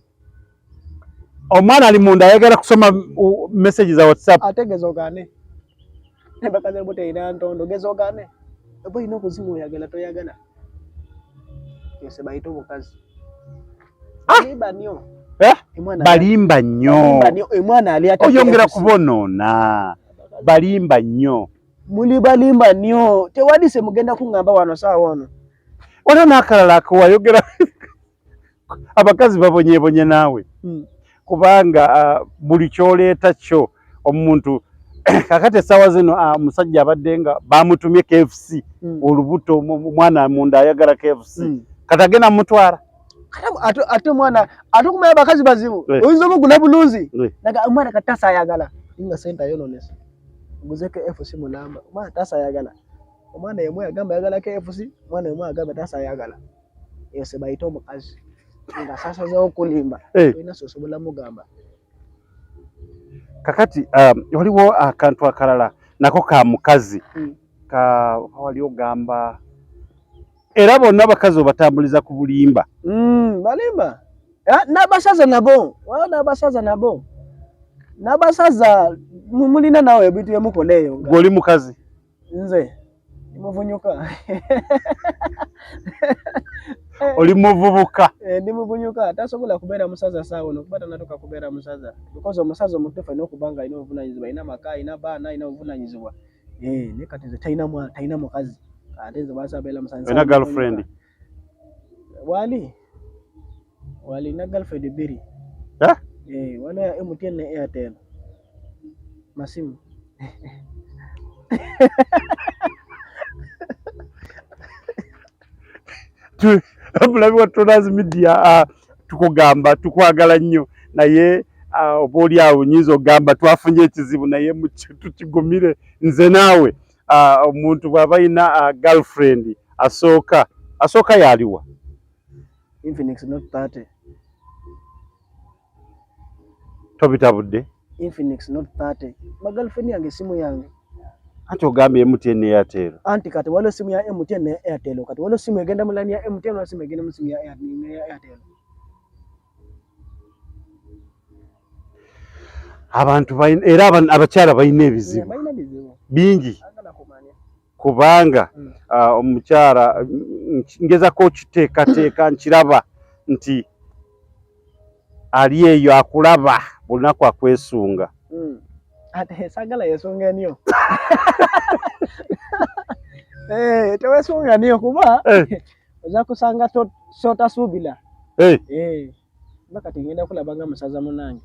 Omwana ali munda ayagala kusoma message za WhatsApp. Ate geza ogaane. Ebakazi embuto erina ntondo geza ogaane. Oba olina okuzimu oyagala toyagala. Yose bayita omukazi. Balimba nnyo. Balimba nnyo. Omwana ali ate oyongera kubonoona. Balimba nnyo. Muli balimba nnyo. Tewali se mugenda kuŋŋamba wano saawa ono. Waliwo n'akalala akewayogera abakazi babonyebonye naawe. Kubanga buli ky'oleeta kyo omuntu kakati essaawa zino omusajja abadde nga bamutumye KFC olubuto omwana munda ayagala KFC kati agenda mutwala. Ate omwana ate okumanya abakazi bazibu oyinza omugula bulunzi naga omwana kati tasa ayagala nga sente ayonoonese oguze KFC mulamba omwana tasa ayagala omwana yemwe agamba ayagala KFC omwana yemwe agamba tasa ayagala eyo se bayita omukazi nga sasazeewo okulimba olina sosobola mugamba. Kakati waliwo akantu akalala nako ka mukazi ka wali ogamba era bonna abakazi obatambuliza ku bulimba. Balimba n'abasaza nabo waliwo n'abasaza nabo n'abasaza mulina nawe ebintu byemukola eyo. Gwe oli mukazi? Nze ndi muvunyuka. Oli muvubuka? Ndi muvunyuka tasobola kubeera musaza saawa ono kuba tannatuuka kubeera musaza because omusaza omutuufu alina okuba nga alina obuvunaanyizibwa alina amaka alina abaana alina obuvunaanyizibwa. Naye kati nze talina mukazi ate nze lwaki abeera musaza? Olina girlfriend? Wali walina girlfriend bbiri. Waliwo ya MTN ne Airtel masimu. Omulabi wa Tonaz Media tukugamba tukwagala nnyo naye oba oli awo nnyinza okugamba twafunye ekizibu naye tukigumire nze naawe. Omuntu bw'aba alina girlfriend asooka asooka yaliwa? Infinix Note 30. Tobitabudde? Infinix Note 30. Ma girlfriend yange simu yange. Anti ogambye MTN ne Airtel. Anti kati waliwo simu ya MTN ne Airtel. Kati waliwo simu egenda mu line ya MTN waliwo simu egenda mu simu ya Airtel. Abantu era abakyala balina ebizibu bingi kubanga omukyala ngezako okiteekateeka nkiraba nti ali eyo akulaba buli lunaku akwesunga. Ate saagala yesunga nnyo. Teweesunga nnyo kuba ojja kusanga ky'otasuubira. Kati ngenda kulaba nga musaza munnange.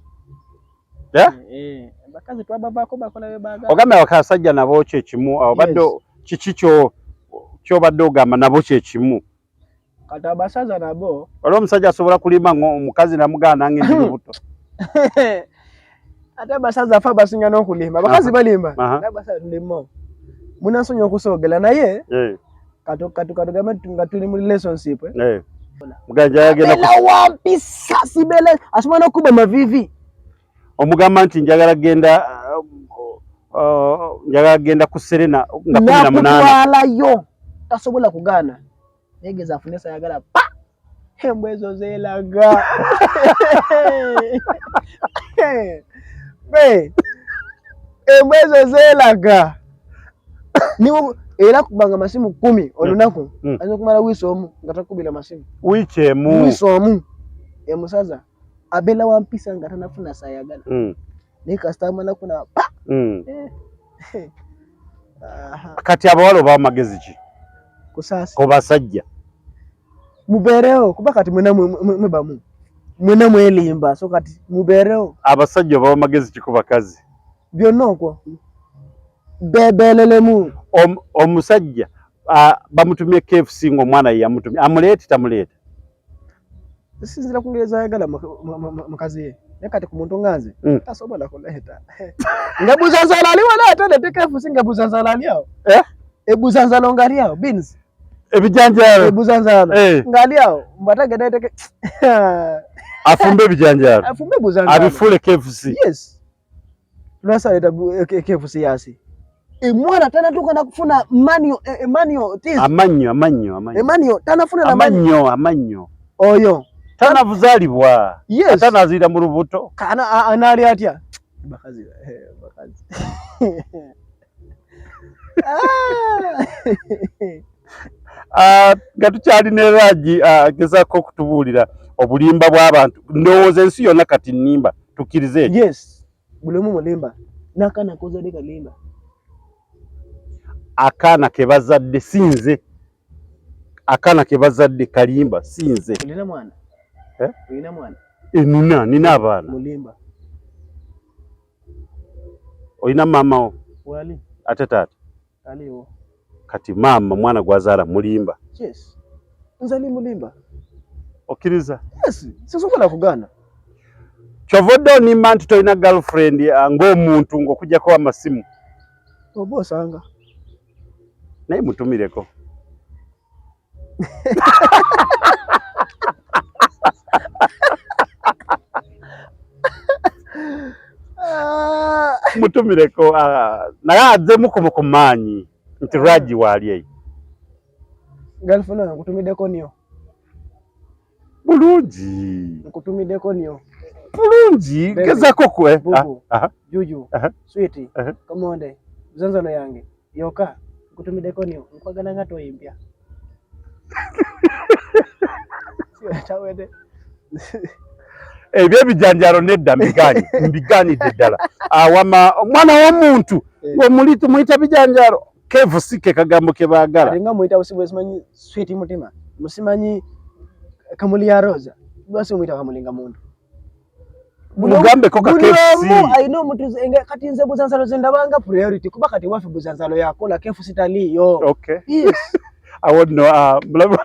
Abakazi twabavaako bakola bye baagala. Ogambye abasajja nabo kye kimu, obadde kiki ky'obadde ogamba nabo kye kimu? Kati abasaza nabo waliwo omusajja asobola kulima omukazi namugaana nange ndi lubuto. Ate abasaza afe abasinga n'okulimba abakazi balimba n'abasaza tulimo munansonyiwa okusoogera naye katugambe nga tuli mu relationship. Muganja yagenda Bela wampisa sibele asobola n'okuba mavivi. Omugamba nti njagala genda njagala genda ku Serena nga 18. Nakutwalayo tasobola kugaana. Negeza afune sayagala pa embwa ezo zeelaga. Embwa ezo zeelaga. Era kubanga masimu 10 olunaku ayinza okumala wiisi omu nga takubira masimu. Wiiki emu. Wiisi omu emusaza abeera wa mpisa nga tanafuna sayagala. Naye kasita amala kufuna pa. Kati abawala oba amagezi ki? Kusaasi. Ku basajja. Mubeerewo kuba kati mwena mwebamu. Mwena mwelimba so kati mubeerewo. Abasajja oba amagezi ki ku bakazi? Byonna okwo. Bebelelemu. Omusajja bamutumye KFC ng'omwana ye yamutumye. Amuleete tamuleeta? Sinzira ku ngeri z'ayagala mukazi ye. Naye kati ku muntu nga nze tasobola kuleeta. Nga buzanzala ali wala ate aleete KFC nga buzanzala ali awo. Ebuzanzalo nga ali awo beans. Ebijanjaalo. Ebuzanzalo. Nga ali awo mbu ate agenda aleete Afumbe ebijanjaalo. Afumbe buzanzalo. Abifuule KFC. Yes. Lwasi aleeta KFC yasi. Emwana tanatuuka na kufuna manyo, emmanyo teeth. Amannyo, amannyo, amannyo. Emmanyo tanafuna na mannyo. Amannyo, amannyo. Oyo. Tanavuzaalibwa. Yes. Atanaziira mu lubuto. Kana anaali atya? Bakazi, bakazi. Nga tukyali ne Raji agezaako okutubuulira obulimba bw'abantu. Ndowooza ensi yonna kati nnimba, tukkirize ekyo. Yes. Buli omu mulimba. N'akaana k'ozadde kalimba. Akaana ke bazadde si nze. Akaana ke bazadde kalimba si nze. Olina mwana? Olina mwana? Nina abaana. Mulimba. Olina maama wo? Wali. Ate taata? Aliwo. Kati maama mwana gw'azaala mulimba. Yes. Nze ndi mulimba. Okkiriza? Yes, sisobola kugaana. Kyova odde onimba nti tolina girlfriend ng'omuntu ng'okuggyako amasimu. Oba osanga. Naye mutumireko. Mutumireko naye azzemu ku maanyi nti Raji waali eyo. Girlfriend wange nkutumiddeko nnyo. Bulungi. Nkutumiddeko nnyo. Bulungi, gezaako kwe. Bubu, Juju, Sweet, Kamonde, Zanzano yange, yoka, nkutumiddeko nnyo. Nkwagala nga toyimbya. Ebyo ebijanjaalo nedda mbigaanyi, mbigaanidde ddala. Awama omwana w'omuntu omuyita bijanjaalo. KFC ke kagambo ke baagala. Ate nga muyita busi simanyi Sweet mutima, musimanyi kamuli ya Rosa. Lwasi omuyita kamuli nga muntu. Mugambeko ka KFC. Buli omu alina omuntu kati nze buzanzalo ze ndabanga priority kuba kati waffe buzanzalo yakola KFC taliiyo. Okay. Yes. Awo nno mulabi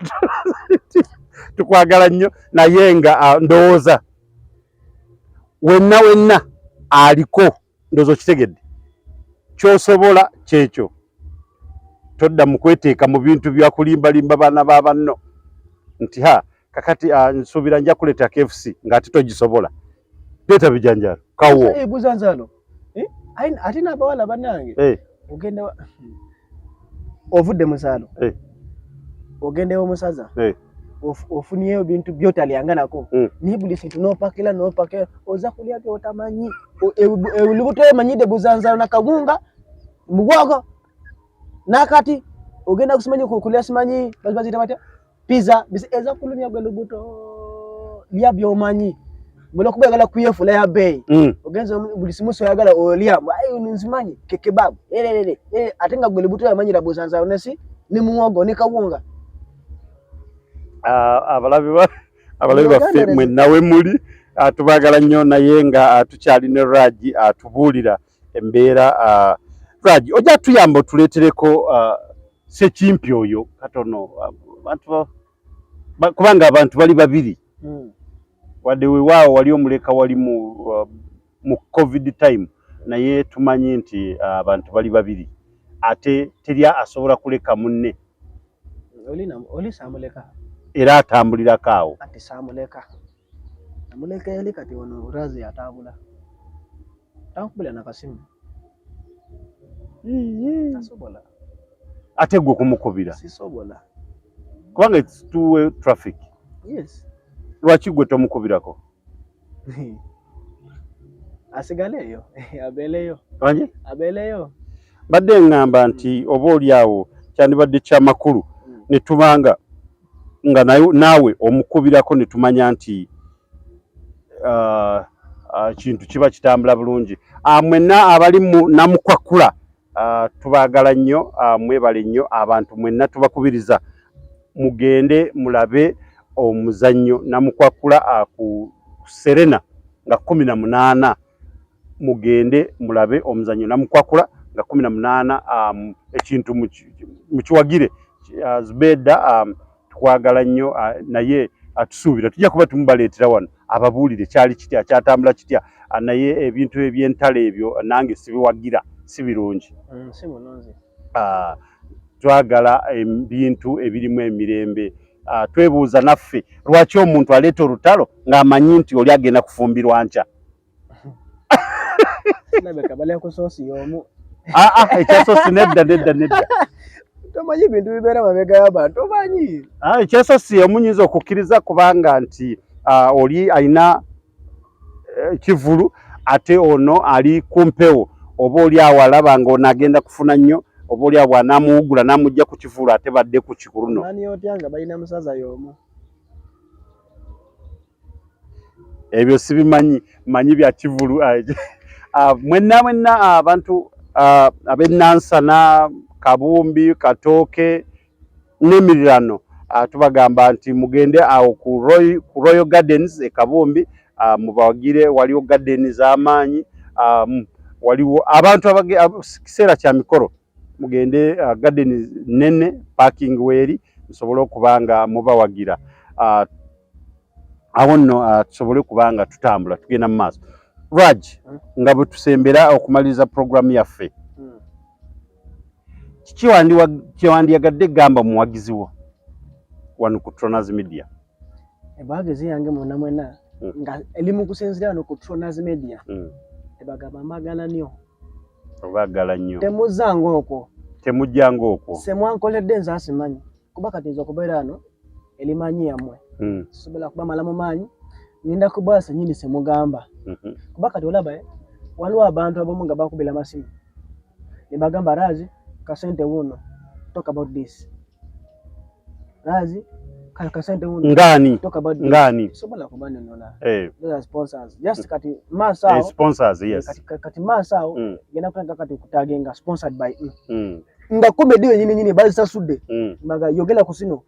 tukwagala nnyo naye nga ndowooza wenna wenna aliko ndowooza okitegedde ky'osobola kyekyo todda mu kweteeka mu bintu bya kulimbalimba baana ba banno nti ha kakati nsuubira nja kuleeta KFC ng'ate togisobola leeta bijanjaalo kawo buzanzalo ate n'abawala bannange ogenda ovudde mu saalo ogenda ew'omusaza ofunyeyo bintu by'otalyanga nako naye buli kintu n'opakira n'opakira oza kulya by'otamanyi olubuto emanyidde buzanzalo na kawunga mugwago n'akati ogenda kusimanyi kulya simanyi baziyita batya pizza eza kulumya gwe lubuto lya by'omanyi olwokuba oyagala kuyefula ya bbeeyi ogenze buli simusi oyagala olya nzimanyi kekebabu ererere ate nga gwe lubuto yamanyira buzanzalo nesi ne muwogo ne kawunga. Abalabi baffe mwenna we muli tubaagala nnyo naye nga tukyali ne Raji atubuulira embeera. Raji ojja tuyamba otuleetereko Ssekimpi oyo katono abantu kubanga abantu bali babiri wadde weewaawo wali omuleka wali mu covid time naye tumanyi nti abantu bali babiri ate teri asobola kuleka munne. Oli samuleka. Era atambulirako awo. Ati saamuleka, namuleka eri kati ono Razi atambula tankubira nakasimu tasobola. Ate gwe kumukubira? Sisobola. Kubanga it's two way traffic. Yes. Lwaki gwe tomukubirako? Asigaleeyo abeereyo. Wangi? Abeereyo. Mbadde ŋŋamba nti oba oli awo kyandibadde kyamakulu ne tubanga nga naawe omukubirako ne tumanya nti kintu kiba kitambula bulungi. Mwenna abali mu Namukwakula tubaagala nnyo, mwebale nnyo abantu mwenna, tubakubiriza mugende mulabe omuzannyo Namukwakula ku Serena nga 18. Mugende mulabe omuzannyo Namukwakula nga 18, ekintu mukiwagire. Zubeda tukwagala nnyo, naye atusuubira tujja kuba tumubaleetera wano ababuulire kyali kitya, kyatambula kitya, naye ebintu eby'entalo ebyo nange sibiwagira, si birungi. Si bulungi. Twagala ebintu ebirimu emirembe. Twebuuza naffe lwaki omuntu aleeta olutalo ng'amanyi nti oli agenda kufumbirwa nkya. Kirabika balya ku soosi y'omu. Ekya soosi nedda nedda nedda. Tomanyi ebintu bibeera mabega y'abantu, tomanyi. Ekya soosi y'omu nyinza okukkiriza kubanga nti oli alina kivulu ate ono ali ku mpewo, oba oli awo alaba ng'ono agenda kufuna nnyo, oba oli awo bw'anaamuwugula n'amugja ku kivulu ate badde ku kikuluno. Omanyi otya nga balina musaza y'omu? Ebyo sibimanyi, manyi bya kivulu. Mwenna mwenna abantu ab'e Nansana, Kabumbi, Katooke n'emirirano, tubagamba nti mugende awo ku Royal Gardens e Kabumbi, mubawagire. Waliwo garden z'amaanyi, waliwo abantu kiseera kya mikolo, mugende garden nene, parking weeri, musobole okuba nga mubawagira. Awo nno tusobole okuba nga tutambula tugenda mu maaso. Raj, nga bwe tusembera okumaliriza programu yaffe, kiki kyewandiyagadde gamba muwagizi wo wano ku Tronas Media? Ebawagizi yange mwena mwena nga eri mu kusinziira wano ku Tronas Media, ebagamba mbagala nnyo. Obaagala nnyo. Temuzanga okwo. Temujjanga okwo. Semwankoledde nze asimanyi, kuba kati nze okubeera wano erimanyi yammwe, sisobola kubamala mu maanyi, ngenda kubaasa nyini semugamba. Kuba kati olaba waliwo abantu abamu nga bakubira amasimu ne bagamba Razi kasente wuno, talk about this. Razi kasente wuno. Ngani? Talk about this. Ngani? Sobola kubanyonola. Those are sponsors. Just kati maaso awo. Sponsors, yes. Kati maaso awo genda kutandika kati okutagenga sponsored by. Nga comedy yenyini nyini bazisasudde. Mbaga yogera ku sino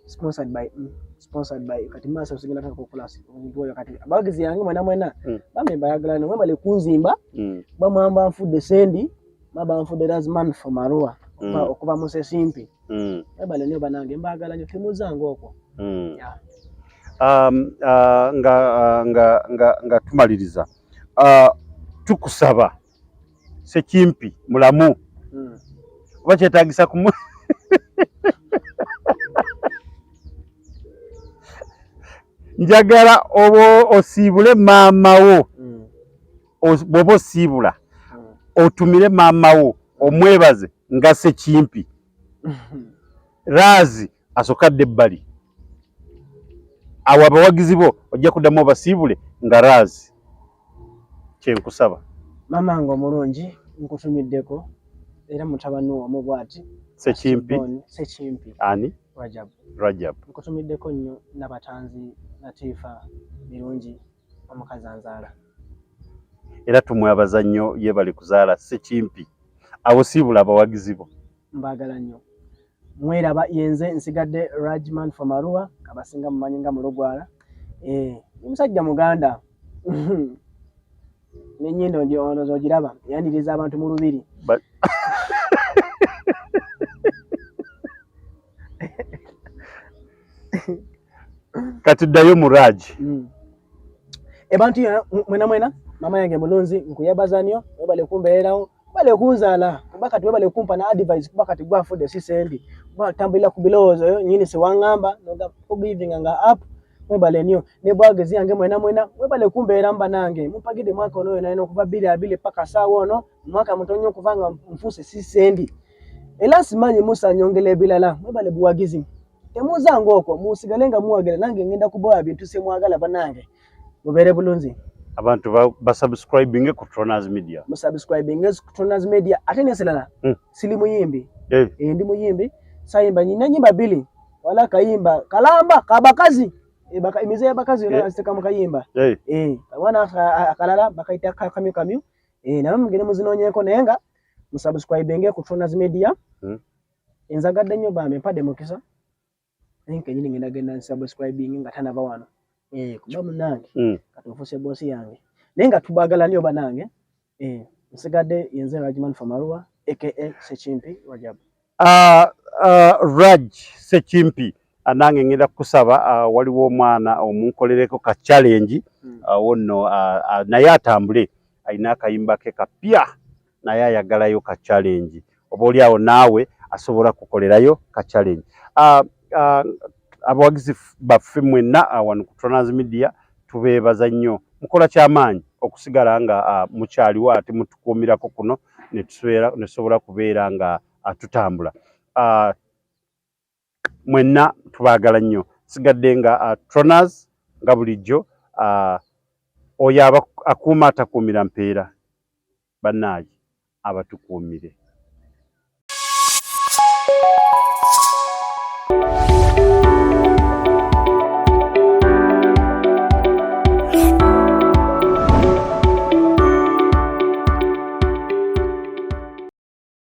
sponsored by, sponsored by. Kati maaso sigenda kutandika okukola oyo kati abawagizi yange mwena mwena bambe mbayagala nnyo, mwebale kunzimba. Bamwamba nfudde sendi, baba nfudde Razman for Marua okuva mu Sesimpi. Mwebale nnyo banange, mbaagala nnyo, temuzanga okwo. Nga tumaliriza, tukusaba Sekimpi mulamu oba kyetaagisa kumu njagala oba osiibule maama wo, bw'oba osiibula otumire maama wo omwebaze nga Sekimpi. Razi asokadde ebbali awo, abawagizi bo ojja kuddamu obasiibule nga Razi. Kyenkusaba. Maama nga omulungi nkutumiddeko, era mutabani wo omu bw'ati. Sekimpi. Sekimpi. Ani? Rajab. Rajab. Nkutumiddeko nnyo Nabatanzi Latifa Birungi omukazi anzaala. Era tumwebaza nnyo, yeebale kuzaala Sekimpi. Awo siibula abawagizi bo. Mbaagala nnyo. Mweraba yenze nsigadde Rajman for Marua, abasinga mumanyi nga Mulugwala. Musajja Muganda. N'ennyindo ono z'ogiraba yaniriza abantu mu lubiri. Kati ddayo mu Raj. Ebantu mwena mwena, mama yange mulunzi nkuyebaza nnyo, webale kumbeererawo, webale kunzaala, kuba kati webale kumpa na advice, kuba kati gwanfudde si sendi. Batambulira ku bilowoozo yo nyini siwangamba noga nga up mwebale nnyo ne bwagezi yange mwena mwena mwebale kumbeera mbanange mumpagidde mwaka ono yona yona okuva 2020 paka saawa ono mwaka muto nnyo okuva nga nfuuse sisendi era simanyi Musa nyongera ebirala mwebale buwagizi temuzanga okwo musigale nga muwagira nange ngenda kubawa bintu semwagala banange mubeere bulungi. Abantu basubscribinge ku Tronas Media, musubscribinge ku Tronas Media. Ate nesirala sili muyimbi ndi muyimbi sayimba nyina nyimba bili wala kayimba kalamba kabakazi emize y'abakazi yonna aziteeka mu kayimba wana akalala bakayita kamyu kamyu naye mugende muzinoonyeeko naye nga musubscribinge ku Tronas Media. Enzagadde nnyo bambi mpadde mukisa naye kenyini ngenda genda nsubscribing nga tanava wano kuba munnange kati ofuuse boosi yange naye nga tubagala nnyo banange. Nsigadde yenze Rajman from Arua aka Sekimpi Rajab. Raj Sekimpi, nange ngenda kukusaba waliwo omwana omunkolereko ka challenge wonno naye atambule alina akayimba ke kapya naye ayagalayo ka challenge oba oli awo naawe asobola kukolerayo ka challenge. Abawagizi baffe mwenna wano ku Tronas Media tubeebaza nnyo, mukola kyamaanyi okusigala nga mukyaliwo ate mutukuumirako kuno ne tusobola kubeera nga tutambula. Mwenna tubaagala nnyo. Sigadde nga Tronas nga bulijjo oyo akuuma atakuumira mpeera bannaaye abatukuumire.